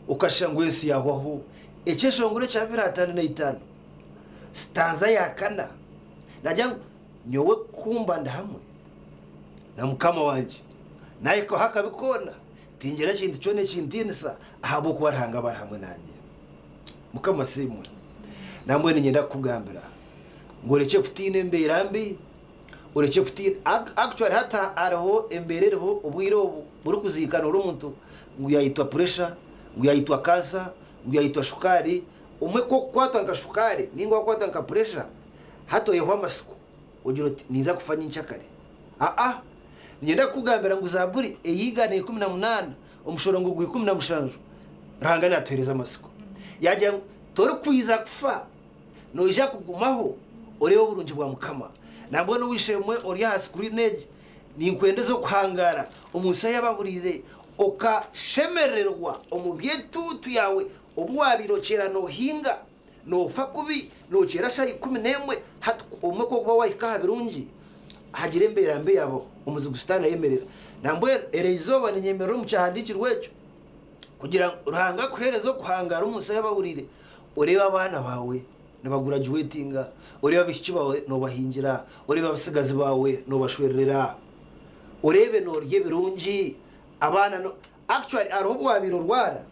okashusha ngu ensi yaahwaho. Ekyeshongoro ekya 255. Sitanza ya kana naagira ngu, Nyowe ku mba ndi hamwe na Mukama wangye, naahikwaho akabi koona, tingira kintu kyona ekintiinisa, ahabw'okuba Ruhanga aba ari hamwe naanye. Mukama asiimwe. Nambwenu niinyenda kukugambira ngu orekye kutiina embeera mbi, orekye kutiina. Actually hati hariho embeera eriho obwire obu burikuziikana ori omuntu ngu yaitwa pressure, ngu yaitwa cancer, ngu yaitwa shukaari, Omwe ku okukwatwa nka shukaari ninga wakwatwa nka puresha, hati oyehwa amatsiko ogira oti, Ninza kufa nyenkyakare. Aa! Niinyenda kukugambira ngu Zaaburi ey'eigana 18 omushorongo gwa 17, Ruhanga naatuheereza amatsiko. Yaagira ngu, Torikwija kufa, noija kugumaho oreebe oburungi bwa Mukama. Nambwenu ow'eishe-emwe ori aha sikuriini egi, ninkwendeza okuhangaara omu nsi ey'abahuriire, okashemererwa omu by'etuutu yaawe Obu waabaire okyera noohinga, noofa kubi, nookyera shaaha 11, hati obumwe ku orikuba waahika aha birungi, hagira embeera mbi yaabaho, omuzigu Sitaane ayemerera. Nambwenu eri izooba ninyemerera omu kyahandiikirwe ekyo kugira ngu Ruhanga akuheereze okuhangaara omu nsi ey'abahuriire, oreebe abaana baawe nibagurajuwetinga, oreebe abaishiki baawe noobahingira, oreebe abatsigazi baawe noobashwererera, oreebe noorya ebirungi, abaana no. Actually hariho obu waabaire orwara,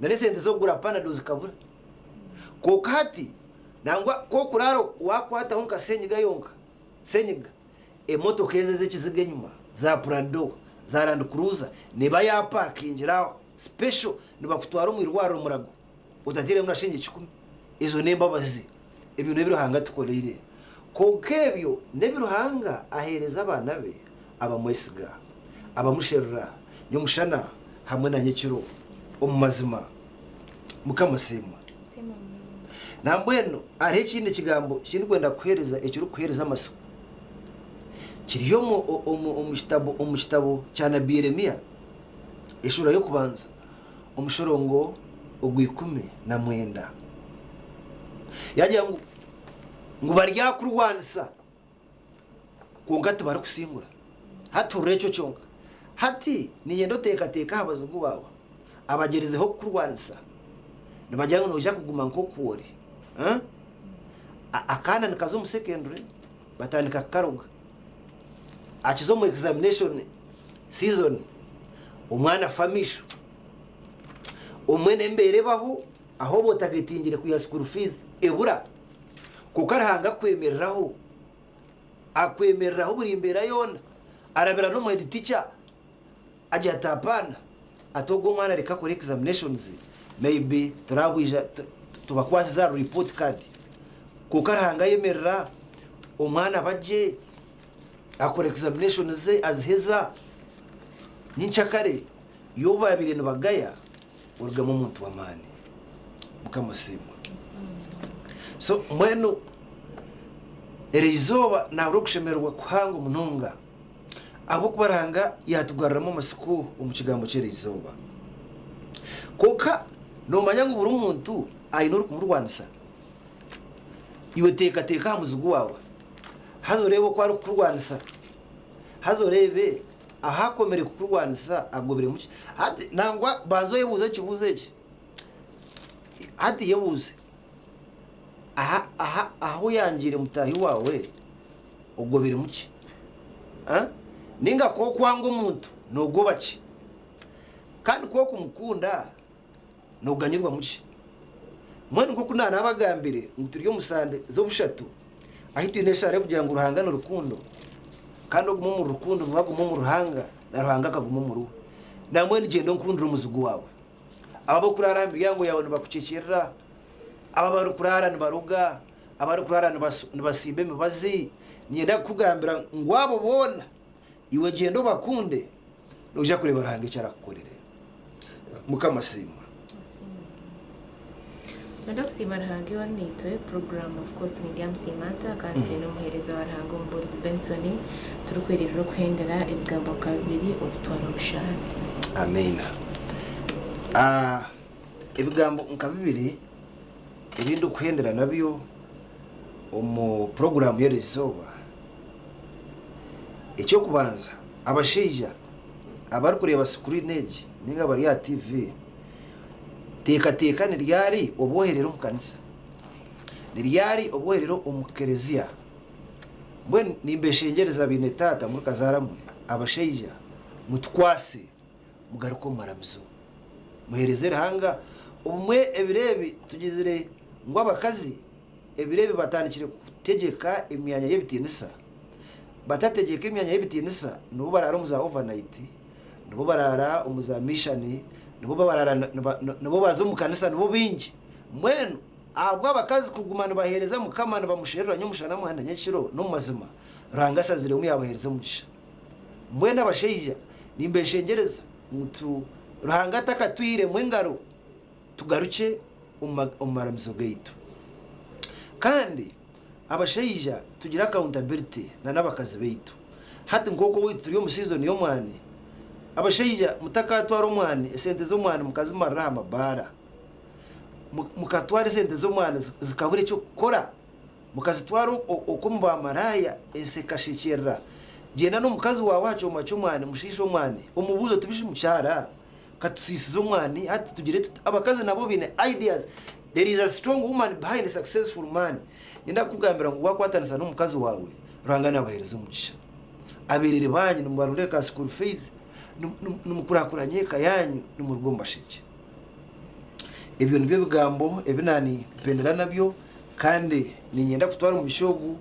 na n'esente z'okugura panado zikabura. Kwonka hati nangwa ku okuraara waakwataho nka senyiga yonka, senyiga, emotoka ezo ez'ekiziga enyima za Prado, za Land Cruiser neeba yaapakingire aho special nibakutwara omu irwariro Murago otatairemu na shilingi kikumi. Ezo n'embabazi. Ebyo n'ebi Ruhanga atukoreire. Kwonka ebyo n'ebi Ruhanga aheereza abaana be abamwesiga, abamusherura nyomushana hamwe na nyekiro omu mazima. Mukama asiimwe. Nambwenu hariho ekindi kigambo eki ndikwenda kukuheereza ekirikukuheereza amatsiko. Kiri omu kitabo omu kitabo kya nabi Yeremia eshuura y'okubanza omushorongo ogwa19. Yaagira ngu ngu baryakurwanisa. Kwonka tibarikusingura. Hati hurira ekyo kyonka. Hati niinyenda oteekateeke aha bazigu baawe abagyerizeho kukurwanisa. Nibagira ngu noija kuguma nk'oku ori. Akaana nikaza omu secondary batandika kukaroga. Akiza omu examination season omwana afa amaisho. Obumwe n'embeera ebaho ahu oba otagetingire kwiha school fees ebura. Kwonka Ruhanga akwemereraho. Akwemereraho buri mbeera yoona. Arabira n'omu head teacher agira ati apaana, ati ogu omwana reka akore examinations maybe turabwija tubakwasize aha report card. Kwonka Ruhanga ayemerera omwana aba gye, akora examinations ze aziheza. Nyenkyakare iwe ou baabaire nibagaya orugamu omuntu w'amaani. Mukama asiimwe. So mbwenu. Eri izooba nabura okushemererwa kuhango munonga ahabw'okuba Ruhanga yatugaruramu amatsiko omu kigambo ky'eri izooba. Kwonka nomanya ngu buri muntu aine orikumurwanisa? Iwe teekateeka aha muzigu waawe, haza oreebe oku arikukurwanisa, haza oreebe ahu akomire kukurwanisa agobiremu ki. Hati nangwa banza oyebuuze ekibuuzo eki, hati yebuuze, aha aha ahu oyangiire mutaahi waawe ogobiremu ki? Nainga ku okwanga omuntu noogoba ki? Kandi ku okumukunda nooganyirwamu ki? Mbwenu nk'oku naanabagambire ngu turi omu sande z'obushatu ahu twine eshaara y'okugira ngu Ruhanga ni rukundo kandi oguma omuri rukundo niwe aguma omu Ruhanga na Ruhanga akaguma omuri we. Nambwenu gyenda onkundire omuzigu waawe. Abo ab'okuraara aha miryango yaawe nibakucekyerera, abo abarikuraara nibaroga, abarikuraara nibasimba emibazi, niinyenda kukugambira ngu abo boona iwe gyenda obakunde, noija kureeba Ruhanga eki arakukorere. Mukama asiimwe. Twenda kusiima Ruhanga iwe ari naitwe program of course nindyamusiima nta kandi twine omuheereza wa Ruhanga omubuurizi Benson turikwiririra okuhendera ebigambo nka bibiri otutware omu shaara. Amiina. Ebigambo nka bibiri ebi ndikuhendera nabyo omu puroguraamu y'eri izooba, eky'okubanza abashaija abarikureeba sikuriini egi nainga abari aha tiivi, teekateeka ni ryari obu oherera omu kanisa? Ni ryari obu oherera omu kereziya? Mbwenu nimbeshengyereza baine taata muri kazaara mwe abashaija mutukwase mugaruke omu maramizo muheereze Ruhanga. Obumwe ebiro ebi tugizire ngu abakazi ebiro ebi batandikire kutegyeka emyanya y'ebitiinisa. Batategyeka emyanya y'ebitiinisa nibo baraara omu za overnight, nibo baraara omu za mission, nibo baraara nibo baza omu kanisa nibo baingi. Mbwenu ahabw'abakazi kuguma nibaheereza Mukama nibamusherura nyomushana na nyekiro n'omu mazima, Ruhanga ashaziremu yaabaheereza omugisha. Mbwenu abashaija nimbeshengyereza ngu tu Ruhanga atakatwihiremu engaro tugarukye omu maramizo gaitu. Kandi abashaija tugire accountability na n'abakazi baitu. Hati nk'oku owaitu turi omu season y'omwani, abashaija mutakatwara omwani, esente z'omwani mukazimarira aha mabaara, mukatwara esente z'omwani zikabura eky'okukora, mukazitwara okwo omu bamaraaya ensi ekashekyerera. Gyenda n'omukazi waawe aha kyoma ky'omwani mushiishe omwani, omubuuze oti bishi mukyara, katusiisize omwani hati tugire tuta? Abakazi nabo baine ideas, there is a strong woman behind a successful man. Niinyenda kukugambira ngu wakwatanisa n'omukazi waawe, Ruhanga naabaheereza omugisha. Abeerere baanyu nimubarondera ka school fees, nimukurakuranya eka yaanyu, nimuruga omu bashekye. Ebyo nibyo bigambo ebi naanimpendera nabyo kandi niinyenda kutwara omugisha ogu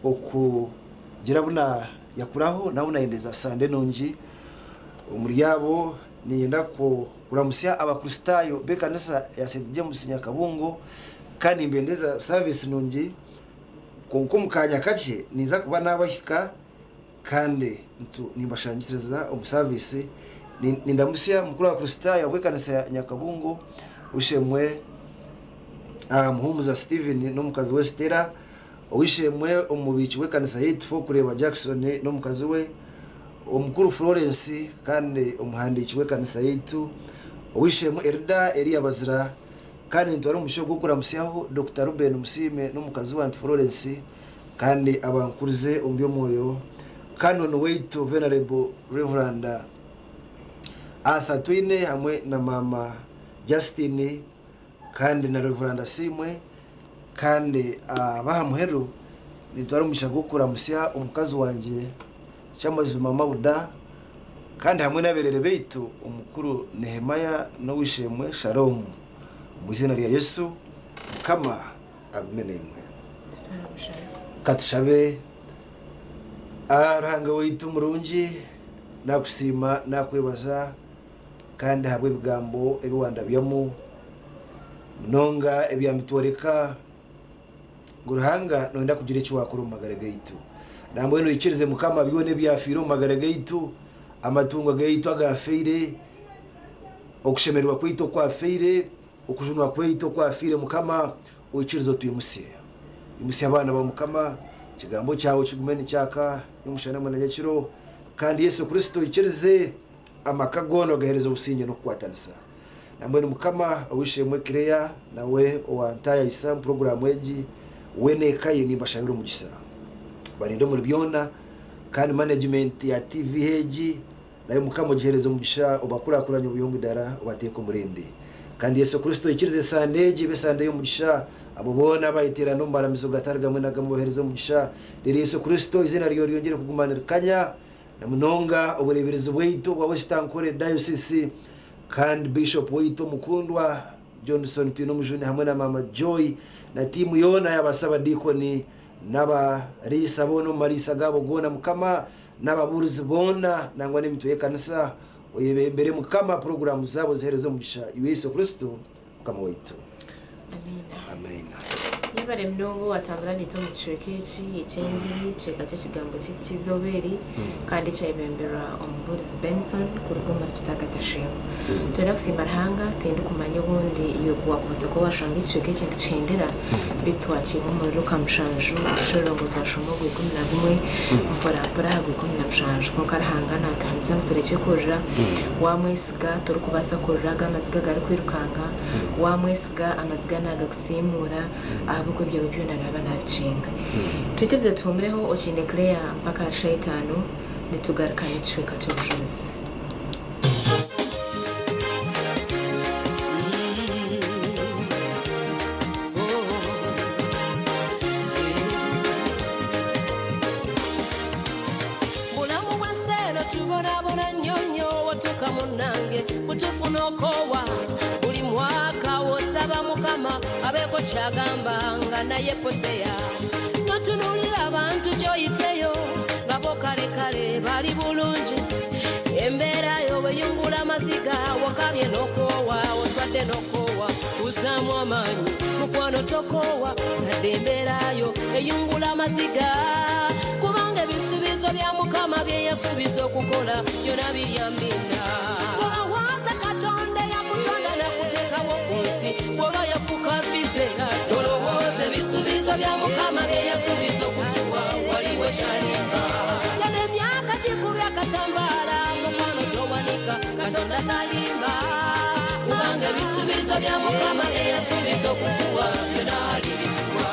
okugira abu naayakuraho n'abu naayendeza Sande nungi. Omuri abo niinyenda kuramutsya Abakristaayo b'ekanisa ya St James Nyakabungo kandi nimbendeza saviisi nungi. Kwonka omu kaanya kakye ninza kuba naabahika kandi nimbashangiriza omu saviisi. Nindamutsya mukuru wa Bakristaayo ab'ekanisa ya Nyakabungo, Ow'eishe-emwe Muhumuza Stephen n'omukazi we Stella. Ow'eishe-emwe omubiiki w'ekanisa yaitu Fokureeba Jackson n'omukazi we, Omukuru Florence kandi omuhandiiki w'ekanisa yaitu, Ow'eishe-emwe Erida Eliya Bazira, kandi nitwara omugisha ogu okuramutsyaho Dokita Reuben Musiime n'omukazi we Aunt Florence kandi abankurize omu by'omwoyo, Canon waitu Venerable Rev. Arthur Twine hamwe na Maama Justine kandi na Rev. Asiimwe. Kandi ab'aha muheru nintwara omugisha gw'okuramutsya omukazi wangye Kyamazima Mauda kandi hamwe n'abeerere baitu omukuru Nehemiah n'ow'eishe-emwe Shalom. Omu eiziina rya Yesu, Mukama agume naimwe. Ka tushabe. Ruhanga waitu murungi, nakusiima, nakwebaza. Kandi ahabw'ebigambo ebi wandabyamu munonga ebyambitworeka ngu Ruhanga noyenda kugira eki wakora omu magara gaitu. Nambwenu oikirize Mukama byona ebyafiire omu magara gaitu, amatungo gaitu agafiire, okushemererwa kwaitu okwafiire, okujunwa kwaitu okwafiire Mukama oikirize otwimutsye. Imutsya abaana ba Mukama. Ekigambo kyawe kigume nikyaka nyomushana hamwe na nyekiro, kandi Yesu Kristo oikirize amaka goona ogaheereze obusingye n'okukwatanisa. Nambwenu Mukama, ow'eishe-emwe Claire nawe owantaayayisa omu puroguraamu egi, we n'eka ye nimbashabira omugisa. Barinde omuri byona, kandi management ya TV egi nayo Mukama ogiheereze omugisha, obakurakuranye obuyongo dara, obateeke omurembe. Kandi Yesu Kristo oikirize esande egi ebe esande y'omugisha, abo boona abayeteerana omu maramizo gatari gamwe na gamwe obaheereze omugisha. Reero Yesu Kristo eiziina ryawe ryongyere kuguma nirikanya, na munonga obureeberezi bwaitu obwa West Ankole Diocese, kandi Bishop waitu omukundwa Johnson Twinomujuni hamwe na Maama Joy na tiimu yoona y'abasabadiikoni n'abariisa boona omu mariisa gaabo goona Mukama, n'ababuurizi boona nangwa n'emitwe y'ekanisa, oyebembere Mukama puroguraamu zaabo oziheereze omugisha Iwe Yesu Kristo Mukama waitu. Amiina. Amiina. Yebare munonga owatambura naitwe omu kicweka eki eky'engiri, ekicweka ky'ekigambo ky'eizooba eri kandi ekyayebemberwa omubuurizi Benson kuruga omuri Kitaka Tashema. Twenda kusiima Ruhanga, tindikumanya obundi iwe ku wakubaasa kuba washanga ekicweka eki nitukihendera, beitu twakiiha omuri Luka mushanju omushororongo twashoma ogwa 11 mpora mpora aha gwa 17 kwonka Ruhanga natuhamiza ngu turekye kurira, wamwesiga torikubaasa kurira aga amaziga agarikwirukanga, wamwesiga amaziga nagakusiimuura ahabw'okuba ebyawe byona naaba nabikinga. Twikirize tuhumureho okiine Claire mpaka ahari shaaha itaano nitugaruka n'ekicweka ky'obujurizi. Bulamu bw'ensi eno tubonabona nnyo nnyo wotuuka munnange butuufu n'okoowa buli mwaka w'osaba Mukama abeeko ky'agamba nga naye poteya n'otunuulira abantu gy'oyiteyo nga bo kale kale bali bulungi embeera yo bweyungula amaziga wakabye n'okoowa otwadde n'okoowa kuzzaamu amaanyi mukwano tokoowa yadde embeera yo eyungula amaziga kubanga ebisuubizo bya Mukama bye yasuubiza okukola byonna biri amiina. Tolowooza Katonda yakutonda n'akuteekawo ku nsi bw'oba yafuuka bize. Tolowooza ebisuubizo bya Mukama bye yasuubiza okutuwa waliwo ekyalimba. Yadde emyaka gikubye akatambaala mukwano towanika Katonda talimba. Kubanga ebisuubizo bya Mukama bye yasuubiza okutuwa byonna alibituwa.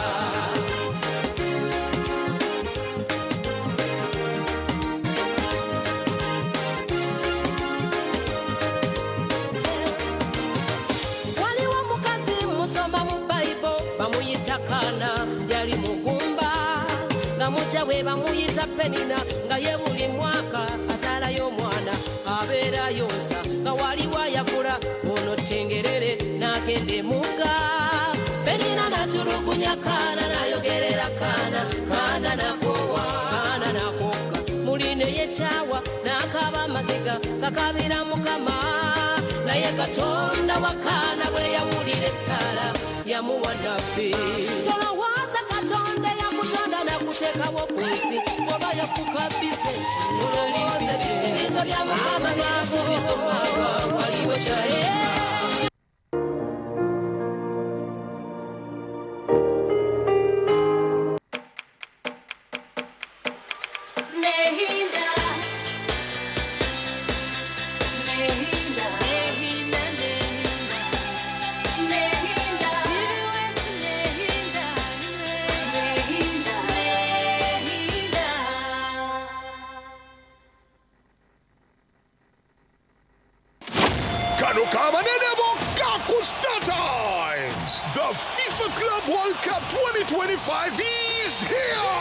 Waliwo omukazi musoma mu Bayibo bamuyita Kaana, yali mugumba nga mujja we bamuyita Penina, nga ye buli mwaka azaalayo omwana abeera yonsa nga waliwo ayavula ono tengerere n'agenda emugga. Penina n'atulugunya Kaana n'ayogerera Kaana, Kaana n'akoowa, Kaana n'akooka muli ne yekyawa n'akaaba amaziga gakaabira Mukama. Naye Katonda wa Kaana bwe yawulira essaala yamuwa nabbi. Tolowooza Katonda yakutonda n'akuteekawo ku nsi bw'oba yafuuka bize. Tolowooza ebisuubizo bya Mukama bye yasuubiza okutuwa waliwo ekyalimba. Nehinda, nehinda, nehinda, nehinda, nehinda, nehinda, nehinda. Kano kabanene bokka ku Star Times. The FIFA Club World Cup 2025 is here!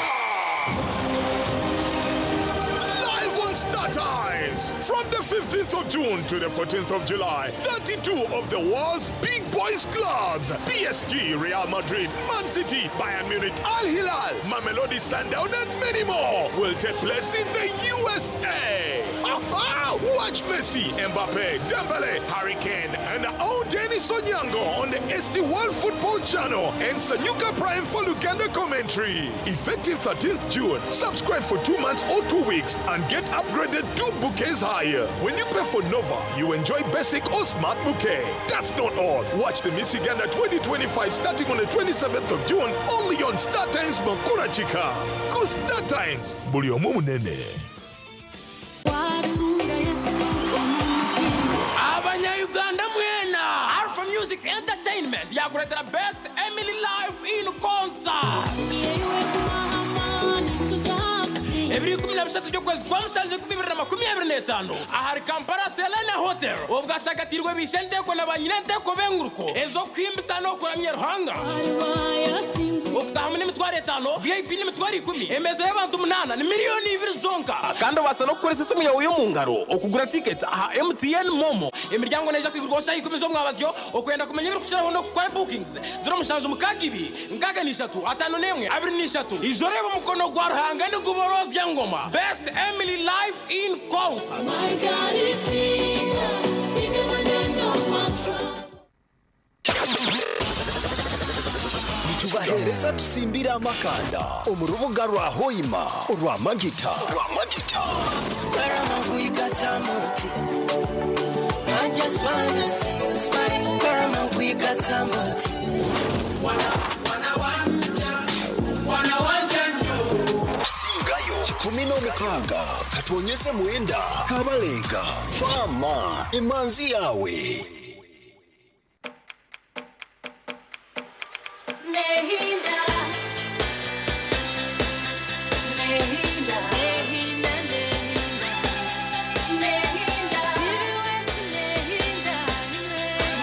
Live on Star Times! From the 15th of June to the 14th of July, 32 of the world's big boys clubs PSG, Real Madrid, Man City, Bayern Munich, Al Hilal, Mamelodi Sundowns, and many more will take place in the USA. Aha! Watch Messi, Mbappe, Dembele, Harry Kane, and our own Dennis Onyango on the ST World Football Channel and Sanyuka Prime for Luganda commentary. Effective 13th June, subscribe for 2 months or 2 weeks and get upgraded two bouquets higher. When you pay for Nova, you enjoy basic or smart bouquet. That's not all. Watch the Miss Uganda 2025 starting on the 27th of June only on Star Times Makura Chika. Go Star Times. Buli omu munene. Watunga Yesu omu. Abanyayuganda mwena, Alpha Music Entertainment yakuletera Best Emily Live in Concert 23 by'okwezi kwa mushanju 2025 ahari Kampala Serena Hotel, obwashagatirwe bishe enteko na banyina enteko b'enguruko ez'okuhimbisa n'okuramya Ruhanga. Okutahamu n'50,000, VIP n'10,000, emeza y'abantu munana ni 2 miliyoni zonka. Kandi obasa n'okukoresa esimu yawe yo mu ngaro okugura tiketi aha MTN MoMo. Emiryango neija kwigurwaho shaha 10 z'omwabazyo. Okwenda kumenya ebirikukiraho n'okukora bookings, 0762 63 51 23. Ijo reba omukono gwa Ruhanga niguborozya ngoma. Best Emily Live in Concert. My God is bigger, bigger than any of my troubles. Nitubahereza tusimbire amakanda omu rubuga rwa Hoima orwa Magita, rwa Magita. Karama kuikata muti. I just wanna see you smile. Karama kuikata muti. Kusingayo 16, katwonyeze mwenda kabalega fama emanzi yawe. Nehinda, Nehinda, Nehinda, Nehinda, Nehinda,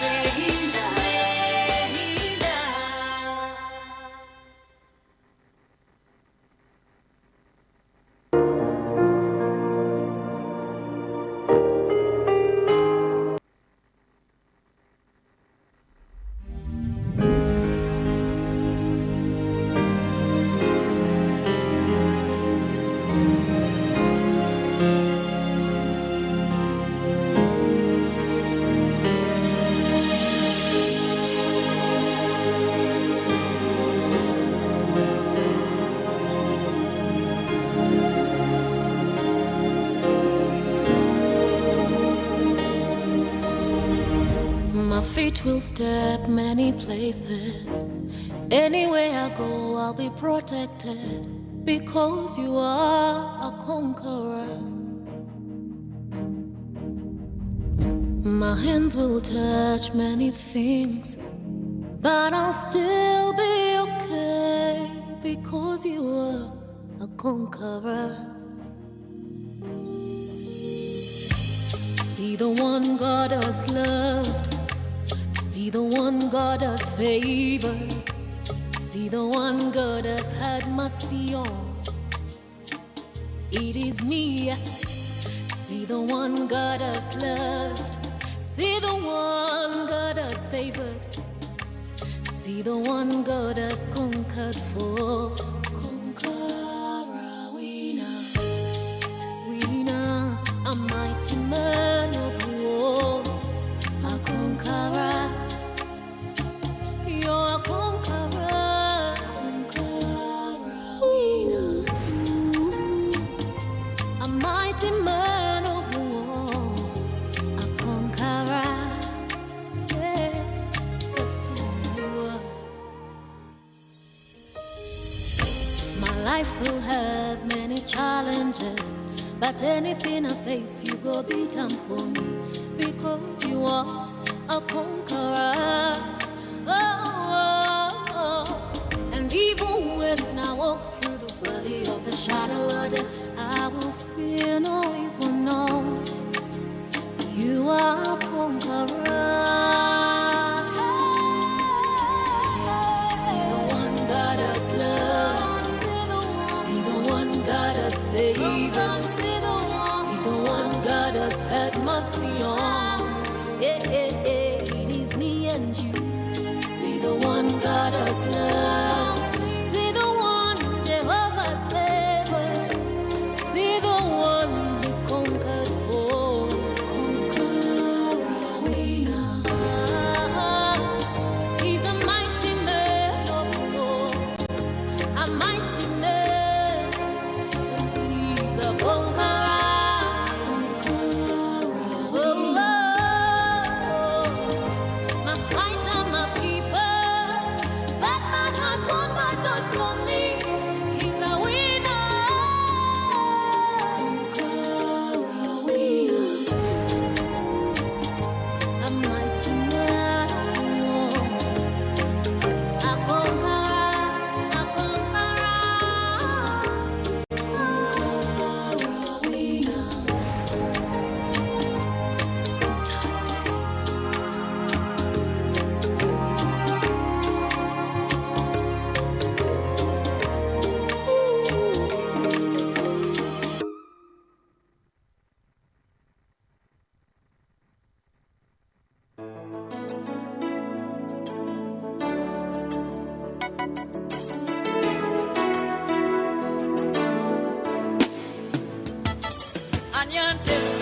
Nehinda, Nehinda. My feet will step many places. Anywhere I go, I'll be protected because you are a conqueror. My hands will touch many things, but I'll still be okay because you are a conqueror. See the one God has loved. See the one God has favored. See the one God has had mercy on. It is me, yes. See the one God has loved. See the one God has favored. See the one God has conquered for. Conqueror, winner, winner, a mighty man of war, a conqueror. You're a conqueror, conqueror, winner, a mighty man of war, a conqueror. Yeah, that's who you are. My life will have many challenges, but anything I face, you go be done for me because you are a conqueror. Oh. And even when I walk through the valley of the shadow of death, I will fear no evil. No, you are a conqueror. See the one God has loved. See the one God has favored. See the one God has had mercy on. Yeah, yeah, yeah, it is me and you. See the one God has loved. See the one Jehovah's favored. See the one he's conquered for.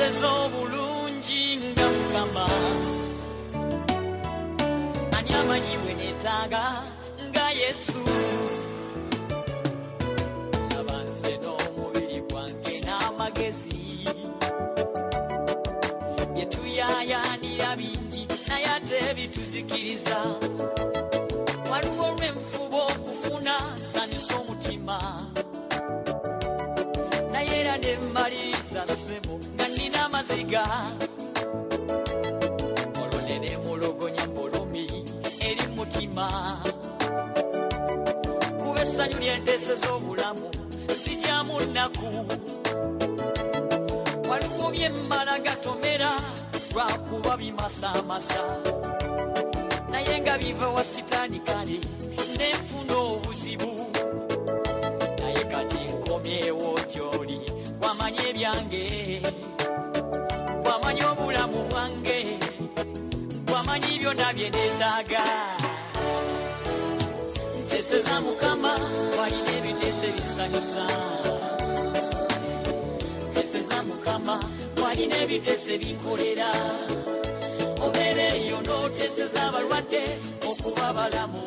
Anteseza obulungi nga Mukama, ani amanyi bwe neetaaga nga Yesu. Laba nze n'omubiri gwange n'amagezi bye tuyaayaanira bingi, naye ate bituzikiriza. Waliwo lwenfuba okufuna nsanyusa omutima, naye era ne mmaliriza ssebo nga nnina amaziga. Olwo ne neemulugunya bulumi eri mutima, kuba essanyu lyenteeseza obulamu zijjamu nnaku. Waliwo bye mmala gatomera lwakuba bimasamasa, naye nga biva wa sitaani, kale nenfuna obuzibu. Naye kati nkomyewo gy'oli, gwamanya ebyange, gwamanya obulamu bwange, gwamanyi byonna bye neetaaga. Nteseza Mukama, walina ebiteeso ebinsanyusa. Nteseza Mukama, walina ebiteeso ebinkolera. Obeera eyo n'oteeseza abalwadde okuba balamu,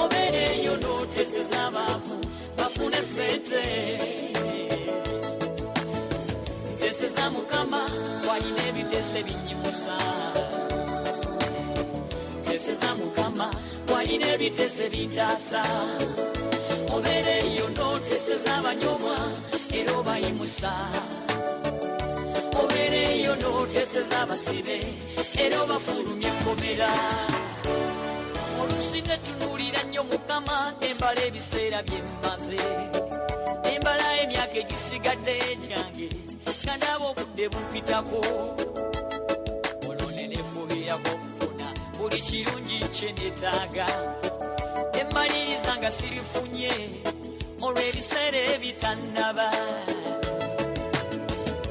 obeera eyo n'oteeseza abaavu bafune sente. Nteseza Mukama, walina ebiteeso ebinyimusa. Nteseza Mukama, walina ebiteeso ebintaasa. Obeera eyo n'oteeseza abanyomwa era obayimusa, obeera eyo n'oteeseza abasibe era obafulumya ekkomera. Oluusi netunuulira nnyo Mukama, embala ebiseera bye mmaze, embala emyaka egisigadde gyange, nga ndaba obudde bumpitako. Olwo ne neefubirako okufuna buli kirungi kye neetaaga, emmaliriza nga sirifunye olw'ebiseera ebitannaba.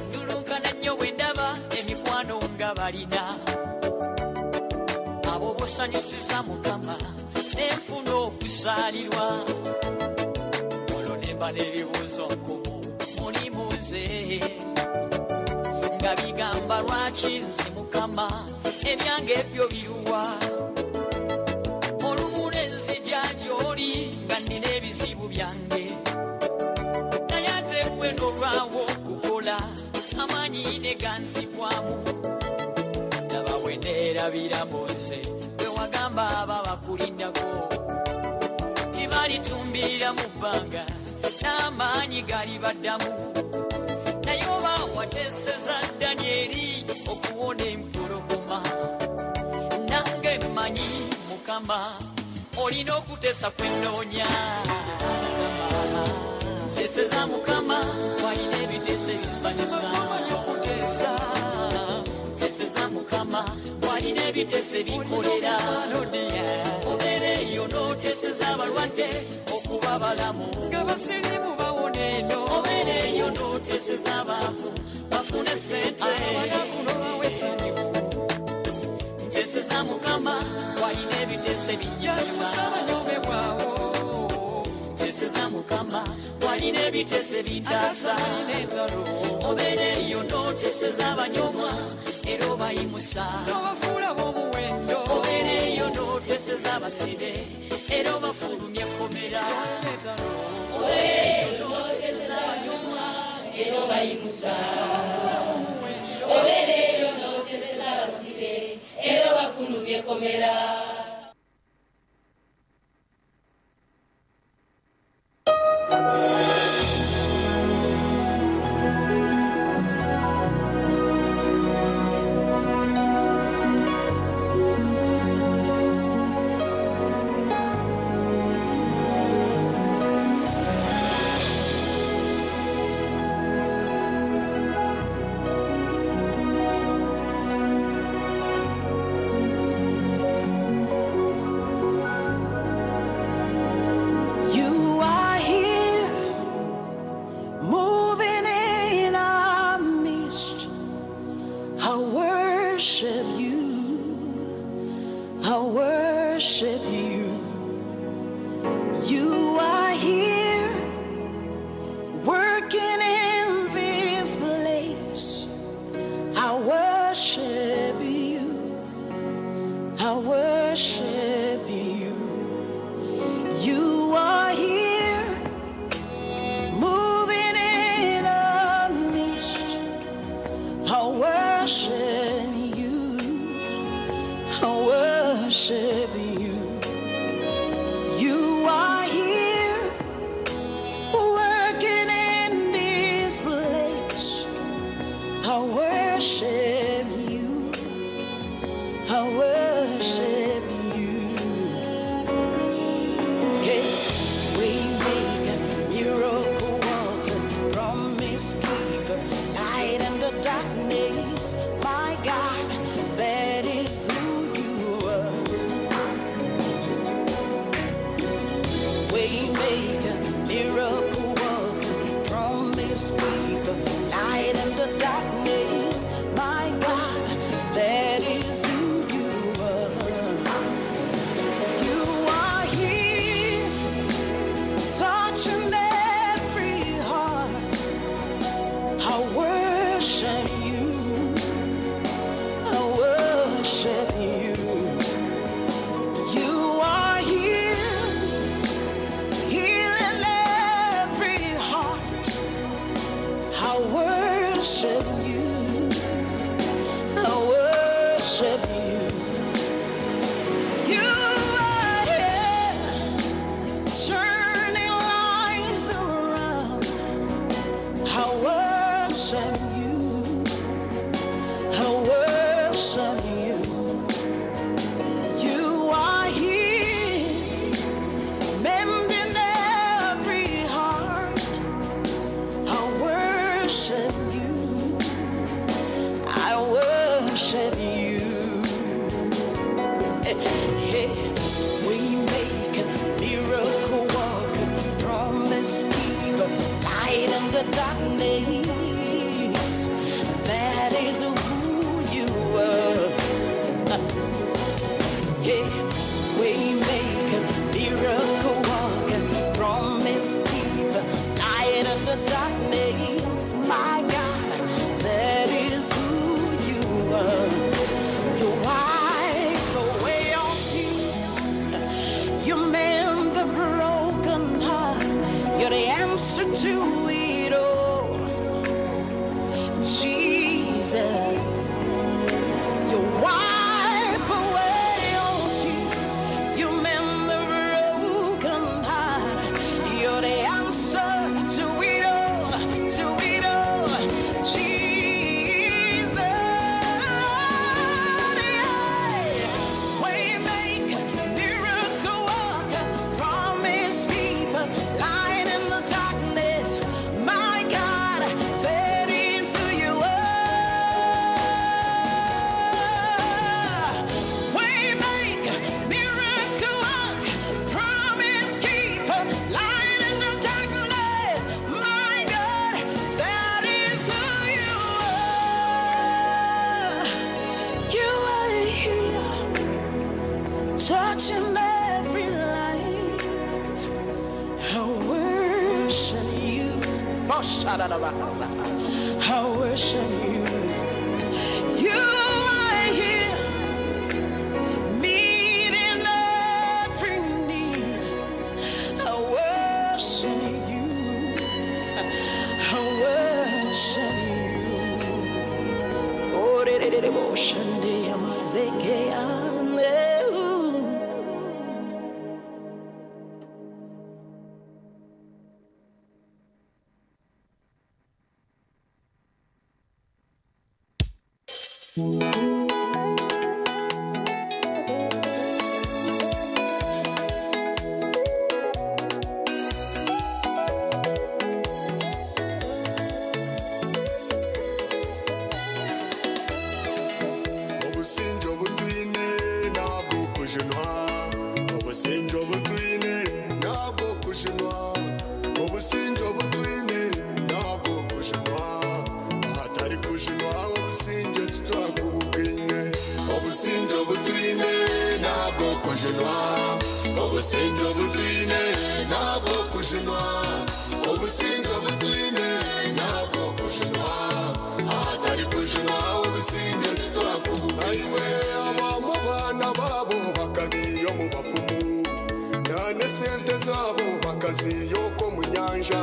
Ndulunkana nnyo bwe ndaba emikwano nga balina abo bosanyusiza Mukama, nenfuna okusaalirwa. Olwo nemba n'ebibuuzo nkumu mulimu nze nga bigamba, lwaki nze Mukama ebyange ebyo biruwa? Olumu nenzija gy'oli nga nnina ebizibu byange, naye ate gwe n'olwawo okukola amaanyi ne ganzigwamu. Laba bwe neerabira mu nze bwe wagamba aba bakulindako tibalitumbira mu bbanga, n'amaanyi galibaddamu. Naye oba wateeseza Danyeri okuwona empologoma, nange mmanyi Mukama olina okuteesa kwe nnoonya. Nteeseza Mukama, walina ebiteeso ebinsanyusa. Nteeseza Mukama, walina ebiteeso ebinkolera. Obeera eyo n'oteeseza abalwadde okuba balamu, nga basirimu bawona eno. Obeera eyo n'oteeseza abaavu bafune sente, abanaku n'obawa essanyu. Nteeseza Mukama, walina ebiteeso ebinyimusa. Nteeseza Mukama, walina ebiteeso ebintaasa. Obeera eyo n'oteeseza abanyomwa era obayimusa, obeera eyo n'oteeseza abasibe era obafulumya ekkomera. Obeera eyo n'oteeseza abanyomwa era obayimusa, obeera eyo n'oteeseza abasibe era obafulumya ekkomera. worship you. I worship you. You are here, working in this place. I worship you. I worship you. Hey, we make a miracle worker, promise keeper, light in the darkness. My God, that is who you are. Waymaker, miracle worker, promise keeper, light in the darkness. My God, that is who you are. You are here, touching every heart. I worship you. I worship you. You are here, healing every heart. I worship you. I worship you. You are here, turning lives around. I worship you. I worship you. You are here, mending every heart. I worship you. I worship you. Hey, we make a miracle worker, promise keeper, light in the darkness. That is who you are. Hey, we make a miracle worker, promise keeper, light in the darkness. My God, that is who you are. You wipe away all tears. You mend the broken heart. You're the answer to it all. Jesus. You wipe away all tears. You mend the broken heart. You're the answer to it all, to it all. Jesus. Yeah. Waymaker, miracle worker, promise keeper, light in the darkness. My God, that is who you are. Waymaker, miracle worker, promise keeper, light in the darkness. My God, that is who you are. You are here, touching every life. I worship you. Oh, shadadabasa. I worship you. You are here, meeting every need. I worship you. I worship you. Oh, de- de- de- de- bo- shande- amazeke- ane. Obusinge obutwine nabwo kujunwa, obusinge obutwine nabwo kujunwa, obusinge obutwine nabwo kujunwa, ahatari kujunwa obusinge tutwakubwine. Obusinge obutwine nabwo kujunwa, obusinge obutwine nabwo kujunwa, obusinge obutwine nabwo kujunwa, ahatari kujunwa obusinge tutwakubwine. Abamu baana babo bakabiyo mu bafumu, nane sente zabo bakaziyoko mu nyanja,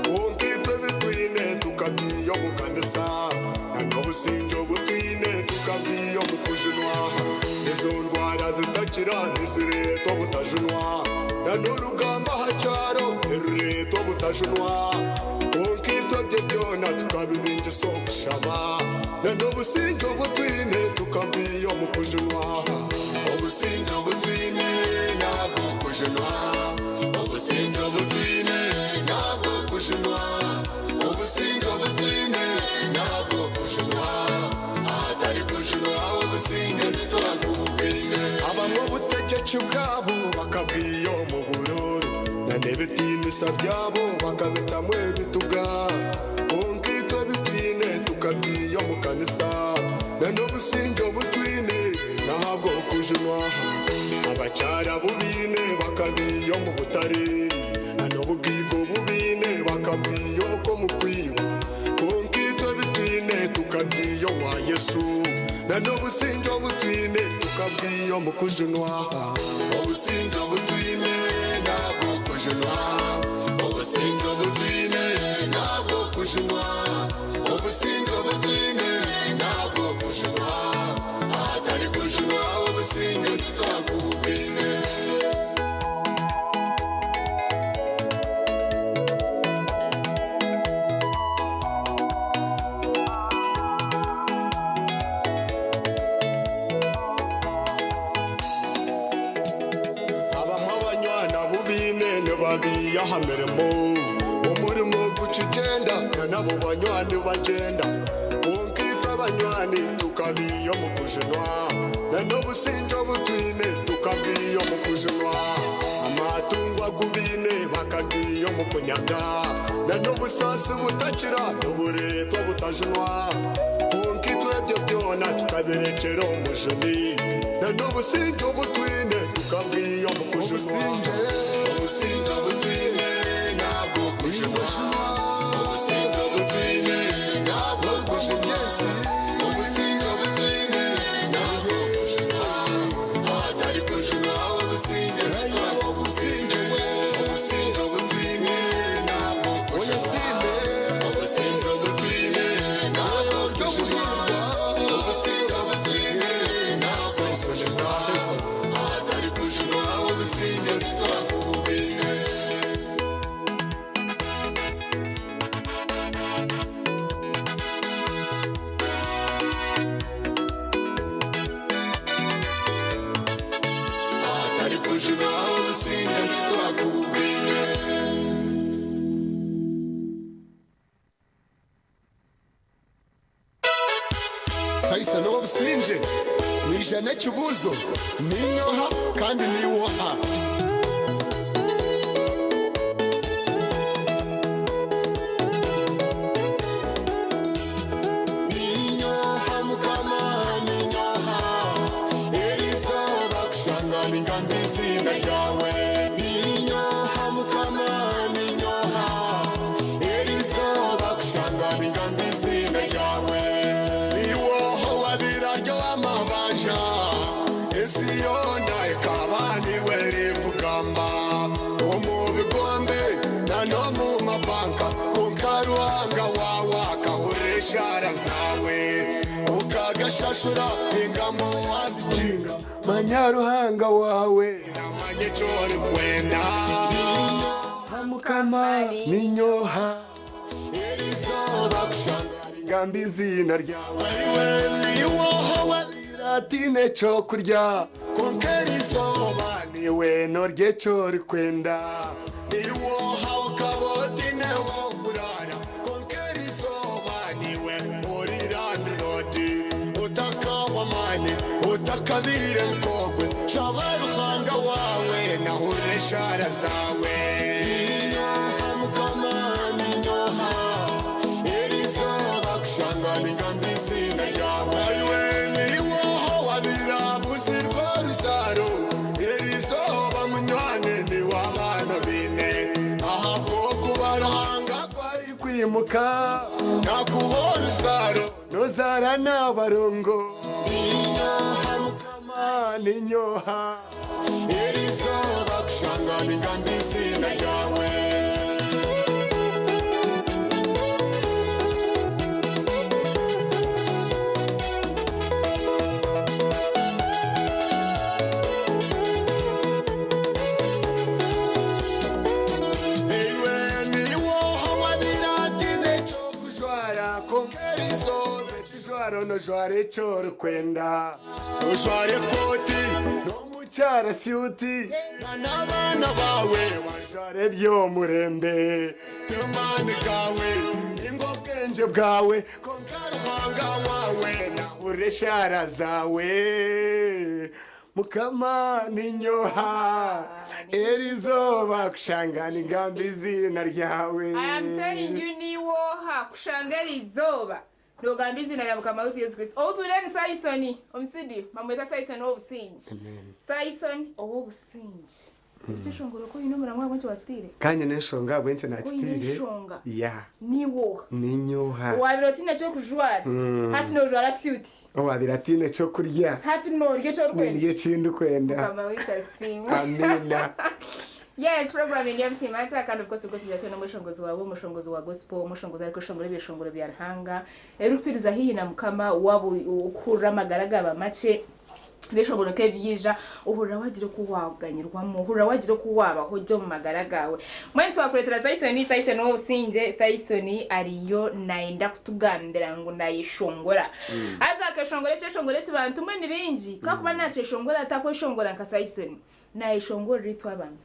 konka itwe bitwine tukabiyo mu kanisa, na n'obusinge obutwine. kujunwa. Izo ndwara zitakira nizireetwa obutajunwa, na n'orugamba aha kyaro nirureetwa obutajunwa. Kwonka itwe ebyo byona tukabibingisa okushaba, na n'obusingye obu twine tukabwiha omu kujunwa. Obusingye obu twine nabw'okujunwa, obusingye obu twine nabw'okujunwa, obusingye obu twine nabw'okujunwa. Ahatari kujunwa obusingye titwakubwine. Abamwe obutegeki bwabo bakabwiha omu bururu, na n'ebitiinisa byabo bakabitamu ebituga. Kwonka itwe ebitwine tukabyiha omu kanisa, na n'obusingye obu twine nahabw'okujunwa. Abakyara bubiine bakabiiya omu butare, na n'obugiigo bubiine bakabwiya okwo mu kwiba. Kwonka itwe ebitwine tukabyiya owa Yesu, na n'obusingye obu twine tukabwiya omu kujunwa. Obusingye obu twine nabw'okujunwa, obusingye obu twine nabw'okujunwa, obusingye obu twine nabw'okujunwa. Ahatari kujunwa obusingye titwakubwine. Abamwe abanywana bubiine nibabiiya aha mirimo, omurimo gukigenda na nabo banywani bagyenda. Kwonka itwe abanywani tukabiiya omu kujunwa, na n'obusingye obu twine tukabwiya omu kujunwa. Amatungwa gubiine bakagiiya omu kunyaga, na n'obusaasi butakira nibureetwa butajunwa. Kwonka itwe ebyo byona tukabirekyera omujuni, na n'obusingye obu twine tukabwiya omu kujunwa. Obusingye obu twine nabw'okujunwa, obusingye obu twine nabw'okujunwa, obusingye obu twine nabw'okujunwa. Ahatari kujunwa obusingye titwakubwine. Obusingye obu twine nabw'okujunwa, obusingye obu twine nabw'okujunwa, obusingye obu twine nabw'okujunwa. Ahatari kujunwa obusingye titwakubwine. Ahatari kujunwa obusingye titwakubwine. Saisa n'obusinge niija n'ekibuuzo ninyoha kandi niwoha. Ninyoha mukama ninyoha, eriizooba kushanga ningamba izina ryawe. Ninyoha mukama ninyoha, eriizooba kushanga ningamba izina ryawe. Niwoho wabiraryo amabanja, ensi yoona ekaba niwe erikugamba. Omu bigombe na n'omu mabanka, konka Ruhanga wawe akahurira eshara zawe, ukagashashura engambo wazikinga. Manya Ruhanga wawe namanya eki orikwenda. Mukama ninyoha, eriizooba kushanga ngamba izina ryawe. Ariwe niwoho wabiratine ekyokurya, konka eriizooba niwe norya eki orikwenda. Niwoha ukaba otine wokurara, konka eriizooba niwe ori landlord. Utakahwa amani utakabire nkogwe, shaba Ruhanga wawe nahurira eshara zawe. Ninyoha mukama ninyoha, eriizooba kushanga ningamba izina ryawe. Ariwe niwoho wabirabuzirwa ruzaro, eriizooba munywani niwe abaana biine. Ahabw'okuba Ruhanga kwari kwimuka, nakuha oruzaro nozara n'abarongo. Ninyoha mukama ninyoha, eriizooba kushanga ningamba izina ryawe. N'ebijwaro nojwara eki orikwenda. Ojwara ekooti n'omukyara syuti. N'abaana baawe bajwara eby'omurembe. Ti maani gaawe ninga obwengye bwawe, kwonka Ruhanga waawe naahurira eshaara zaawe. Mukama ninyoha erizooba kushanga ningamba eiziina ryawe. I am telling you niiwe oha kushanga eriizooba noogamba eiziina rya Mukama waitu Yesu Kristo. Ou twine ni Saisoni omu studio bamweta Saisoni ow'obusingye. Saisoni ow'obusingye. Eki kyeshongoro ku oine omuramwa ahabw'enki wakiteire? Ka nyine enshonga ahabw'enki Ku oine nakiteire. enshonga. Yeah. Niiwe oha? Niinye oha? Owaabaire otaine ky'okujwara, hati noojwara suit. Owaabaire ataine ky'okurya. Hati noorya eki orikwenda. Nindya eki ndikwenda. Mukama waitu asiimwe. Amiina. Yes, program eri Abusiima Ata kandi of course nikwo tugira twine omweshongozi waawe, omweshongozi wa gospel, omweshongozi arikweshongora ebyeshongoro bya Ruhanga, erikuturiza haihi na Mukama waaba okuhurira amagara gaaba makye. Ebyeshongoro nk'ebi byaija, ohurira waagira oku waaganyirwamu, ohurira waagira oku waabaho gye omu magara gaawe. Mbwenu twakureetera Saisoni, Saisoni ow'obusingye, Saisoni ariyo naayenda kutugambira ngu naayeshongora. Haza akeshongora ekyeshongoro eki bantu mwe ni baingi, ku akuba naakyeshongora atakweshongora nka Saisoni. Naayeshongorera itwe abantu.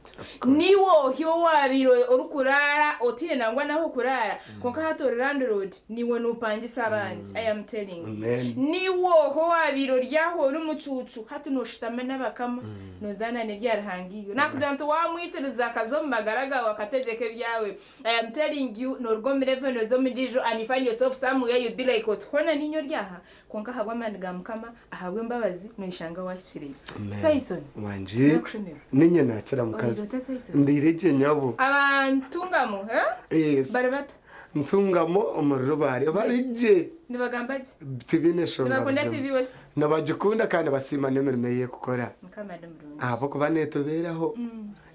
Niiwe ohi owaabaire orikuraara otaine nangwa n'ah'okuraara, kwonka hati ori landlord, niiwe noopangisa abandi. I am telling you. Niiwe oha owaabaire ori aho ori mucuucu, hati nooshutama n'abakama, noozaana n'ebya Ruhanga iwe. Naakugira nti waamwikiriza akaza omu magara gaawe akategyeka ebyawe, I am telling you, nooruga omu level nooza omu ndiijo and you find yourself somewhere you be like oti hoona niinye ori aha? Kwonka ahabw'amaani ga Mukama, ahabw'embabazi, noyeshanga waahikireyo. Saison, Wangi, nakushemererwa. ninye nakira mukazi. Oriire ota Saison? Ndiire gye nyabo. Aba Ntungamo, eh? Yes. Bari bata? Ntungamo omuri Rubare bari gye. Nibagamba gye? Tibaine nshonga Nibakunda buzima. TV West? Nibagikunda kandi basiima n'emirimo ei erikukora. Mukama ni murungi. Ahabw'okuba neetubeeraho,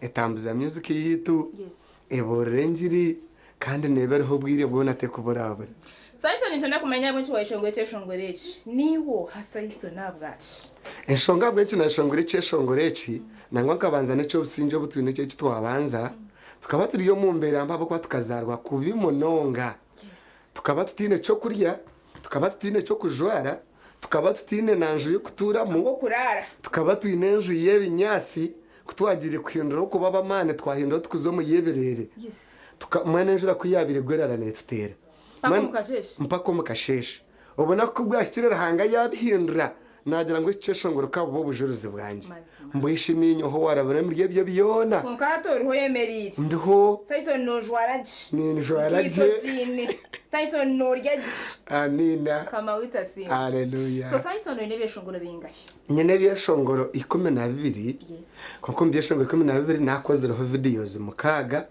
etambuza music yaitu, Yes. ebuurira engiri, Kandi neeba eriho obwire bwona tekuburabura. Saison nitwenda kumanya ahabw'enki wayeshongora ekyeshongoro eki. Niiwe oha Saison ahabwaki? Enshonga ahabw'enki nayeshongora ekyeshongoro eki, nangwa nkabanza n'eky'obusingye obu twine eki eki twabanza, tukaba turi omu mbeera mbi ahabw'okuba tukazaarwa kubi munonga. Tukaba tutaine ky'okurya, tukaba tutaine ky'okujwara, tukaba tutaine na nju y'okutuuramu, tukaba twine enju y'ebinyaatsi, ku twagiire kuhindura okuba ab'amaani twahindura tukuza omu y'ebireere. Tuka, mbwenu enjura ku yaabaire egwa erara neetuteera. Mpaka Mbwenu omu kasheeshe. mpaka omu kasheeshe. Obunaku ku bwahikire Ruhanga yaabihindura, naagira ngu eki kyeshongoro ka bube obujurizi bwangye. Mazima. Mbwenu shi niinye oha owaarabire omuri ebyo byona? Kwonka hati oriho oyemereire. Ndiho. Saison noojwara gye. Ninjwara Nkaitwe gye. ogiine. Saison noorya gye. Amiina. Mukama waitu asiimwe. Haleluya. So Saison oine ebyeshongoro bingahi? Nyine ebyeshongoro 12, Yes. kwonka omu byeshongoro 12 naakozireho videos mukaaga.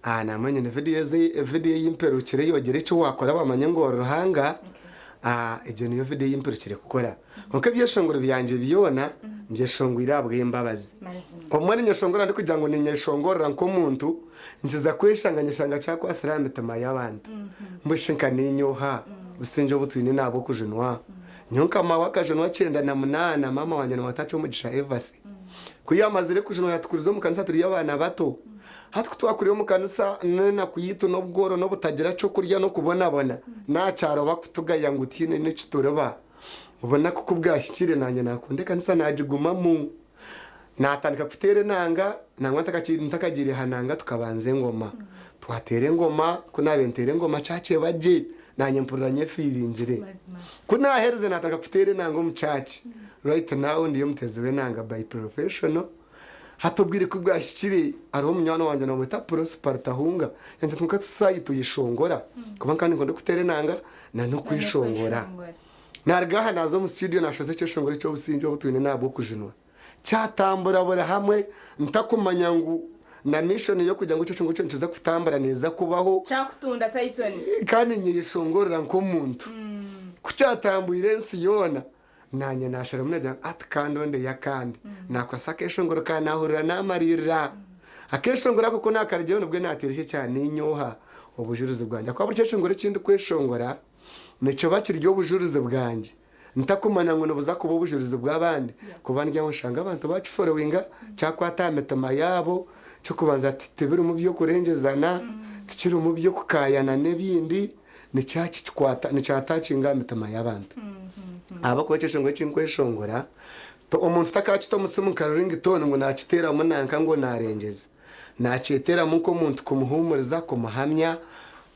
Ah, namwe nyine videos video ei mperukire yogira eki waakora bamanye ngu ori Ruhanga. Ah, egyo niyo video ei mpurukire kukora. Kwonka ebyeshongoro byangye byona mbyeshongwire ahabw'embabazi. Obumwe ninyeshongora ndikugira ngu ninyeshongorera nk'omuntu, nkiza kweshanga nyeshanga kyakwasire aha mitima y'abantu. Mbwenu shi nka niinye oha? Obusingye obu twine n'ahabw'okujunwa. Nyowe nka maawe akajunwa 98, maama wangye niwe Takyomugisha Evasi. Ku yaamazire kujunwa yaatukuriza omu kanisa turi abaana bato. Hati ku twakuriire omu kanisa n'enaku yaitu n'obworo n'obutagira ky'okurya n'okubonabona, n'aha kyaro bakutugaya ngu tihaine n'eki turiba. Obunaku ku bwahikire naanye naakunda ekanisa naagigumamu. Naatandika kuteera enanga, nangwa ntakagiire ha nanga tukabanza engoma. Twateera engoma, ku naabaire nteera engoma kyakyeeba gye, naanye mpurira nyefiiringire. Ku naaherize naatandika kuteera enanga omu church. Right now ndi omuteezi w'enanga by professional. Hati obwire ku bwahikire, hariho munywani wangye nibamweta Prosper Rutahunga, yangira ati kwonka tusaayi tuyeshongora, kuba nkaba ninkunda kuteera enanga na n'okweshongora. Naaruga aha naaza omu studio naashoza ekyeshongoro eky'obusingye obu twine n'ahabw'okujunwa. Kyatambura buri hamwe ntakumanya ngu na mission y'okugira ngu ekyeshongoro ekyo nikiza kutambura neeza kubaho. Kyakutunda Saisoni. Kandi nyeyeshongorera nk'omuntu. Ku kyatambwire ensi yoona, Naanye naasharamu naagira ngu ati ka ndondeyo akandi. Naakoresa akeeshongoro ka naahurira naamariirira. Akeeshongoro ako ku naakarugyeho nibwo naateera eki ekya Niinyoha obujurizi bwangye. Ahakuba buri kyeshongoro eki ndikweshongora nikiba kiri obujurizi bwangye ntakumanya ngu nibuza kuba obujurizi bw'abandi. Kuba ndi aho nshanga abantu baakiforowinga, kyakwata aha mitima yaabo. Eky'okubanza tibirimu by'okurengyezana, tikirimu by'okukaayana n'ebindi. Nikyakikwata nikyatakinga aha mitima y'abantu. Ahabw'okuba ekyeshongoro eki nkweshongora, omuntu takakita omu simu nka ringtone ngu nakiteeramu nanka ngu narengyeza. Nakyeteramu nk'omuntu kumuhuumuriza, kumuhamya,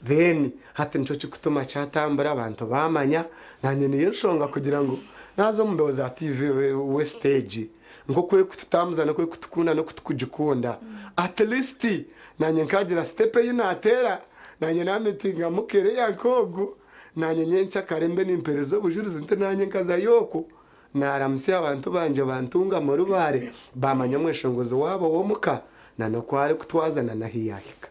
then hati nikyo kikutuma kyatambura abantu baamanya. Naanye niyo nshonga kugira ngu naaza omu mbeho za TV West egi, nk'oku erikututambuza n'oku erikutukunda n'oku turikugikunda, at least naanye nkaagira step ei naateera, naanye naamitingamu Kereya nk'ogu, naanye nyenkyakare mbe nimpeereza obujurizi nti naanye nkazayo okwo. Naaramutsya abantu bangye bantunga Murubare, baamanya omweshongozi waabo w'omuka na n'oku arikutwaza na n'ahi yaahika.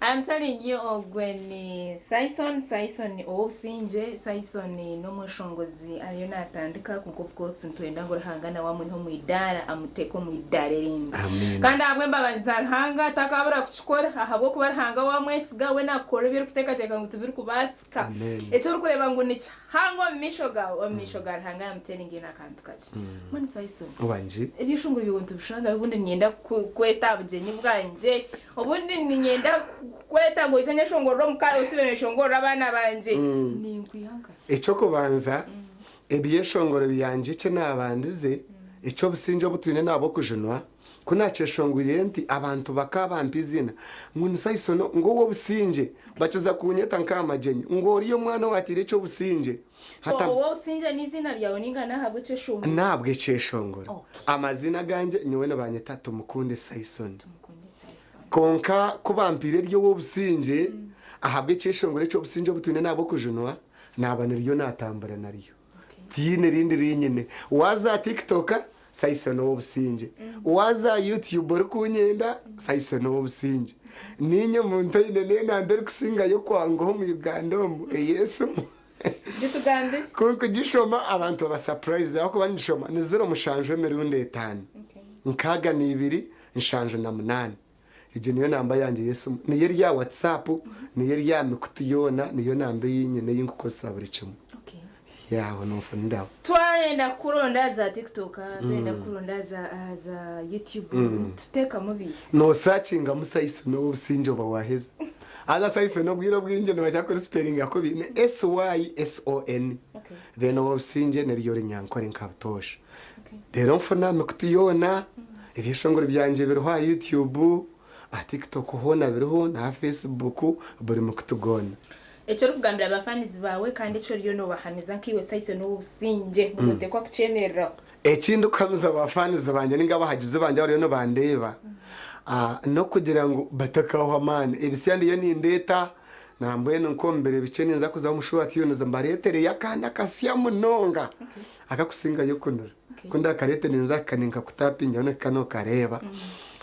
I am telling you ogwe ni Syson, Syson ow'obusingye, Syson n'omweshongozi ariyo natandika kwonka of course nitwenda ngu Ruhanga nawe amwihe omu idaara amuteeke omu idaara erindi. Amiina. Kandi ahabw'embabazi za Ruhanga takabura kukikora ahabw'okuba Ruhanga wamwesiga we nakukorera ebi orikuteekateeka ngu tibirikubaasika. Amen. Eki orikureeba ngu ni kihango omu maisho gaawe, omu maisho ga Ruhanga I am telling you n'akantu kakye. Mbwenu Syson, Wangi. ebyeshongoro byawe nitubishangahi? Obundi niinyenda kukweta aha bugyenyi bwangye, obundi niinyenda kukweta ngu oije onyeshongorere omu ka osiibe nooyeshongorera abaana bangye. Ninkwiha nkahi? Eky'okubanza, ebyeshongoro byangye eki naabandize, eky'obusingye obu twine n'ahabw'okujunwa, Ku naakyeshongwire nti, abantu bakaabampa eiziina ngu ni Saisono, ngu ow'obusingye. Bakiza kuunyeta nk'aha magyenyi ngu oriya omwana owaataire eky'obusingye. So Hati ow'obusingye n'eiziina ryawe nainga n'ahabw'ekyeshongoro? N'ahabw'ekyeshongoro. Okay. Amaziina agangye nyowe nibanyeta Tumukunde Saisoni. Tumukunde Saisoni. Kwonka ku bampaire ery'ow'obusingye, ahabw'ekyeshongoro eky'obusingye obu twine n'ahabw'okujunwa, naaba niryo naatambura naryo. Tihaine rindi rinyine. Waaza aha TikTok, Saison ow'obusingye. Waaza aha YouTube orikunyenda, Saison ow'obusingye. Niinye muntu oine n'enamba erikusingayo kwanguha omu Uganda omu, ey'esimu. Gitugambire. Ku nkugishoma abantu baba surprised ahabw'okuba ningishoma ni ziro mushanju emirundi etaano, 62 78. Egyo niyo namba yangye y'esimu. Niyo eri aha WhatsApp, niyo eri aha mikutu yoona, niyo namba ei nyine ei nkukozesa buri kimwe. Yaaho noonfuniraho. Twayenda kukuronda aha za TikTok, twayenda kukuronda aha za YouTube, nituteekamu biiha? Noosakingamu Sayisono ow'obusingye oba waaheza. Haza Sayisono obwire obwingi nibakira kurisiperinga kubi, ni S-Y-S-O-N. Then ow'obusingye niryo Runyankore nka butoosha. Reero nfuna aha mikutu yoona, ebyeshongoro byangye biriho aha YouTube, aha TikTok hoona biriho, n'aha Facebook, buri mukutu gwona. Eki orikugambira ba fans baawe kandi eki oriyo noobahamiza nkaiwe Saise n'ow'obusingye ngu noteekwa kukyemereraho. Eki ndikuhamiza ba fans bangye ninga abahagizi bangye abariyo nibandeeba, n'okugira ngu batakahwa amaani. Ebisya ndiyo nindeeta, nambwenu nk'omu biro bikye ninza kuza omu Sure Tunes mbareetereyo akandi akasya munonga. Akakusingayo kunura. Ku ndakareete ninza ninkakutapingira nohika nokareeba.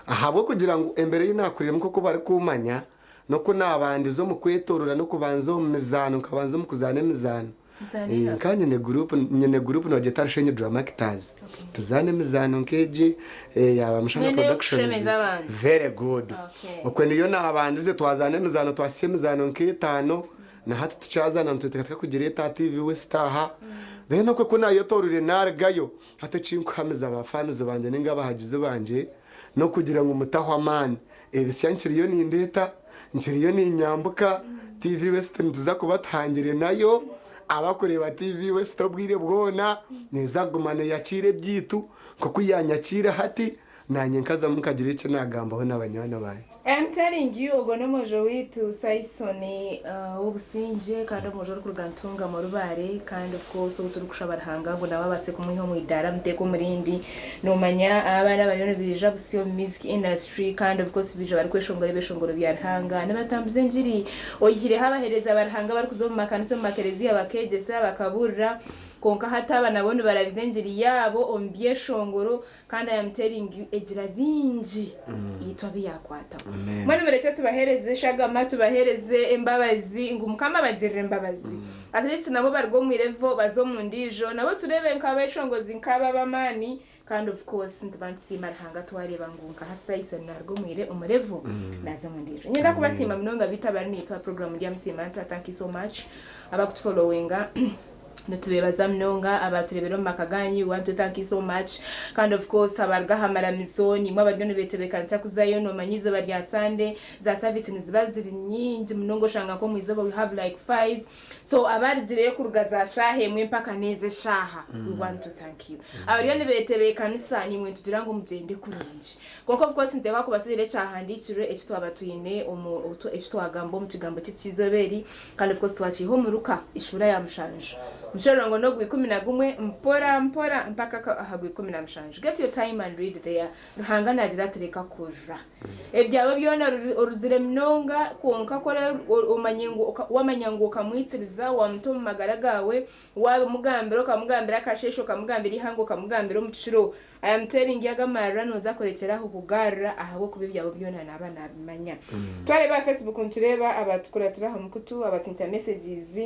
Ahabw'okugira ngu embeera ei naakuriiremu nk'oku barikuumanya, n'oku naabandize omu kwetooroora n'okubanza omu mizaano, nkabanza omu kuzaana emizaano. Mizaano eha? Nka nyine guruupu, nyine guruupu noogyeta Rushenyi Dramactors. Tuzaana emizaano nk'egi eya Rwamushana Mbwenu Productions. ey'okushemeza abantu. Very good. Okay. Okwe niyo naabandize twazaana emizaano twahitsya emizaano nk'etaano. Na hati tukyazaana nituteekateeka kugireeta aha TV West aha. Then okwe ku naayetooroire naarugayo, hati ekinkuhamiza ba fans bangye nainga abahagizi bangye n'okugira ngu mutahwa amaani. Ebisya nkiriyo nindeeta, nkiriyo niinyambuka, TV West nituza kuba tuhangire nayo, abakureeba TV West obwire bwona neeza kuguma neeyakiira ebyaitu nk'oku yaanyakiire hati. Naanye nkazamu nkagira eki naagambaho na banywani bangye. I am telling you ogwo n'omwojo waitu Saison ow'obusingye kandi omwojo orikuruga Ntungamo Rubare kandi of course ou turikushaba Ruhanga ngu nawe abaase kumwiha omu idaara amuteeke omu rindi. Noomanya abaana abariyo nibaija busya omu music industry kandi of course baija barikweshongora ebyeshongoro bya Ruhanga nibatambuza engiri oyihireho abaheereza ba Ruhanga abarikuza omu makanisa omu makereziya bakeegyesa bakabuurira kwonka hati aba nabo nibarabiza engiri yaabo omu byeshongoro Kandi I am telling you egira bingi itwe abu yakwataho. Mbwenu murekye tubahereze eshagama tubahereze embabazi ngu mukama abagirire embabazi. At least nabo baruge omu irevo baze omu ndiijo nabo tureebe nk'abeshongozi nk'aba ab'amaani kandi of course nituba nitusiima Ruhanga twareeba ngu nka hati Saison naruga omu ire omu revo naaza omu ndiijo. Niinyenda kubasiima munonga beitu abari naitwe aha program Ndyamusiima Nta thank you so much abakutufollowinga. Nitubebaza munonga abaturebera omu maka ganyu, we want to thank you so much. Kandi of course abaruga aha maramizo nimwe abariyo nibetebekanisa kuzayo nomanya izooba rya Sunday za service niziba ziri nyingi munonga oshanga nk'omu izooba we have like 5 so abarigireyo kuruga za shaaha emwe mpaka n'ezi eshaaha we want to thank you. Abariyo nibetebekanisa nimwe nitugira ngu mugyende kurungi. Kwonka of course niteekwa kubasigira ekyahandiikirwe eki twaba twine omu eki twagamba omu kigambo ky'eizooba eri kandi of course twakiiha omu Luka eshuura ya mushanju omushororongo n'ogwa 11 mpora mpora mpaka aha gwa 17. Get your time and read there. Ruhanga naagira ati reka kurira. Ebyawe byona oruzire munonga kwonka ku omanye ngu wamanya ngu okamwikiriza wamuta omu magara gaawe wabimugambira okamugambira akasheeshe okamugambira eihanga okamugambira omu kiro I am telling you agamarira noza kurekyera aho kugarira ahabw'okuba ebyawe byona naba nabimanya. Twareeba aha Facebook nitureeba abatukuratira aha mukutu abatsinta messages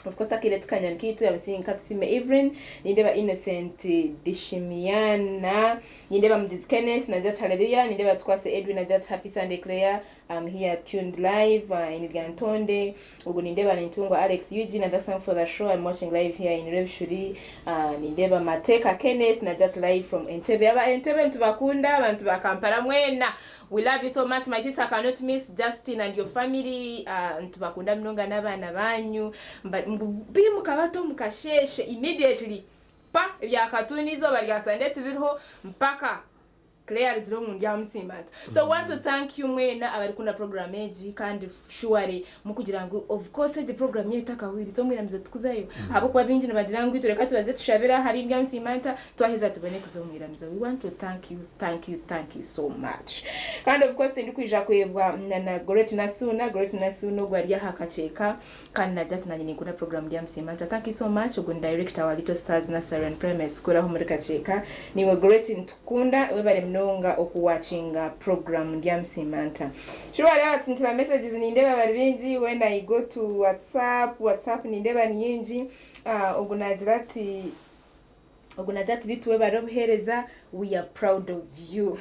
of course akaire tikanyani kaitu abasinga katusime Evelyn nindeeba Innocent Dishimiana nindeeba Mugizi Kenneth nagira ati hallelujah nindeeba Tukwase Edwin nagira ati happy Sunday Claire I'm here tuned live in Lyantonde Ogu nindeeba nintungwa Alex Eugene and thanks for the show I'm watching live here in Rwebishuri Nindeeba Mateeka Kenneth nagira ati live from Entebbe Aba Entebbe nitubakunda abantu ba Kampala mwena we love you so much my sister cannot miss Justine and your family nitubakunda munonga n'abaana banyu ngu bimuka bata omu kasheeshe immediately pa ebya katuuni eizooba rya Sunday tibiriho mpaka Claire arugire omu ndyamusiima ata. So want to thank you mwena abarikukunda program egi kandi surely mukugira ngu of course egi program yaitu etakahwire itwe omwiramizo titukuzayo ahabw'okuba baingi nibagira ngu itwe reka tubanze tushabire ahari ndyamusiima nta twaheza tubone kuza omwiramizo we want to thank you thank you thank you so much kandi of course tindikwija kwebwa na na Goreti Nasuuna Goreti Nasuuna ogwo ari aha kakyeka Kandi nagira ati nanye ninkunda program Ndyamusiima nta thank you so much ogu ni director wa Little Stars Nursery and Primary School aho omuri Kakyeka niiwe Goreti nitukukunda webare munonga oku watchinga program Ndyamusiima nta Shuba hariho abatsintira messages nindeeba bari baingi when I go to WhatsApp WhatsApp nindeeba ni nyingi ogu nagira ati Ogu nagira ati beitu webare obuhereza we are proud of you.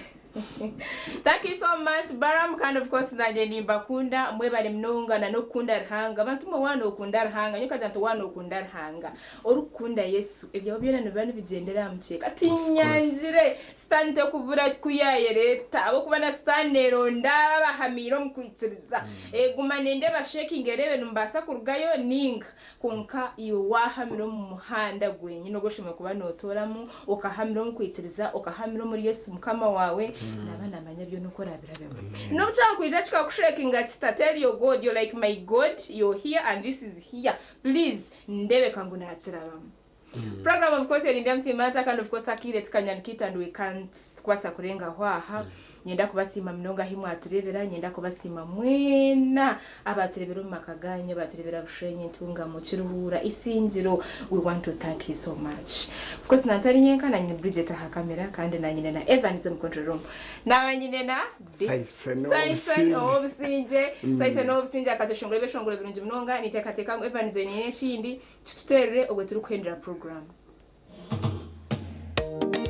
Thank you so much Baram kandi of course nanye nimbakunda mwebare munonga na nokukunda Ruhanga bantu mwe waaba nokunda Ruhanga nyowe nkagira nti waaba nokunda Ruhanga orikukunda Yesu ebyawe byona nibiba nibigyendera aha mukyeka tinyangire sitaani tekubura kuyayereeta ahabw'okuba na sitaani neronda abo abahamiire omu kwikiriza eguma nenda ebashekinge ereebe nimubaasa kurugayo ninga Kwonka iwe waahamira omu muhanda gwenyini ogu oshemereire kuba nootooramu, okahamira omu kwikiriza, okahamira omuri Yesu Mukama waawe, naaba naamanya byona oku oraabirabemu. N'obu kyakwija kikakushekinga kita, tell your God, you're like my God, you're here and this is here, please ndeebeka ngu naakirabamu. Program of course eri Ndyamusiima Nta kandi of course akaire tikanywa nikiita and we can't tikubaasa kurengaho aha. Nyenda kubasiima munonga ahi mwatureebera, nyenda kubasiima mwena abaatureebera omu maka gaanyu, abaatureebera Bushenyi, Ntungamo, Kiruhura, Isingiro, we want to thank you so much. Of course nantari nyenka, nanyine Bridget aha camera kandi nanyine na Evans omu control room. Naaba nyine na Saison Saison ow'obusingye. ow'obusingye, Saison ow'obusingye akatweshongora ebyeshongoro birungi munonga, ninteekateeka ngu Evans oine n'ekindi Kituteerere obwe turikuhendera puroguraamu.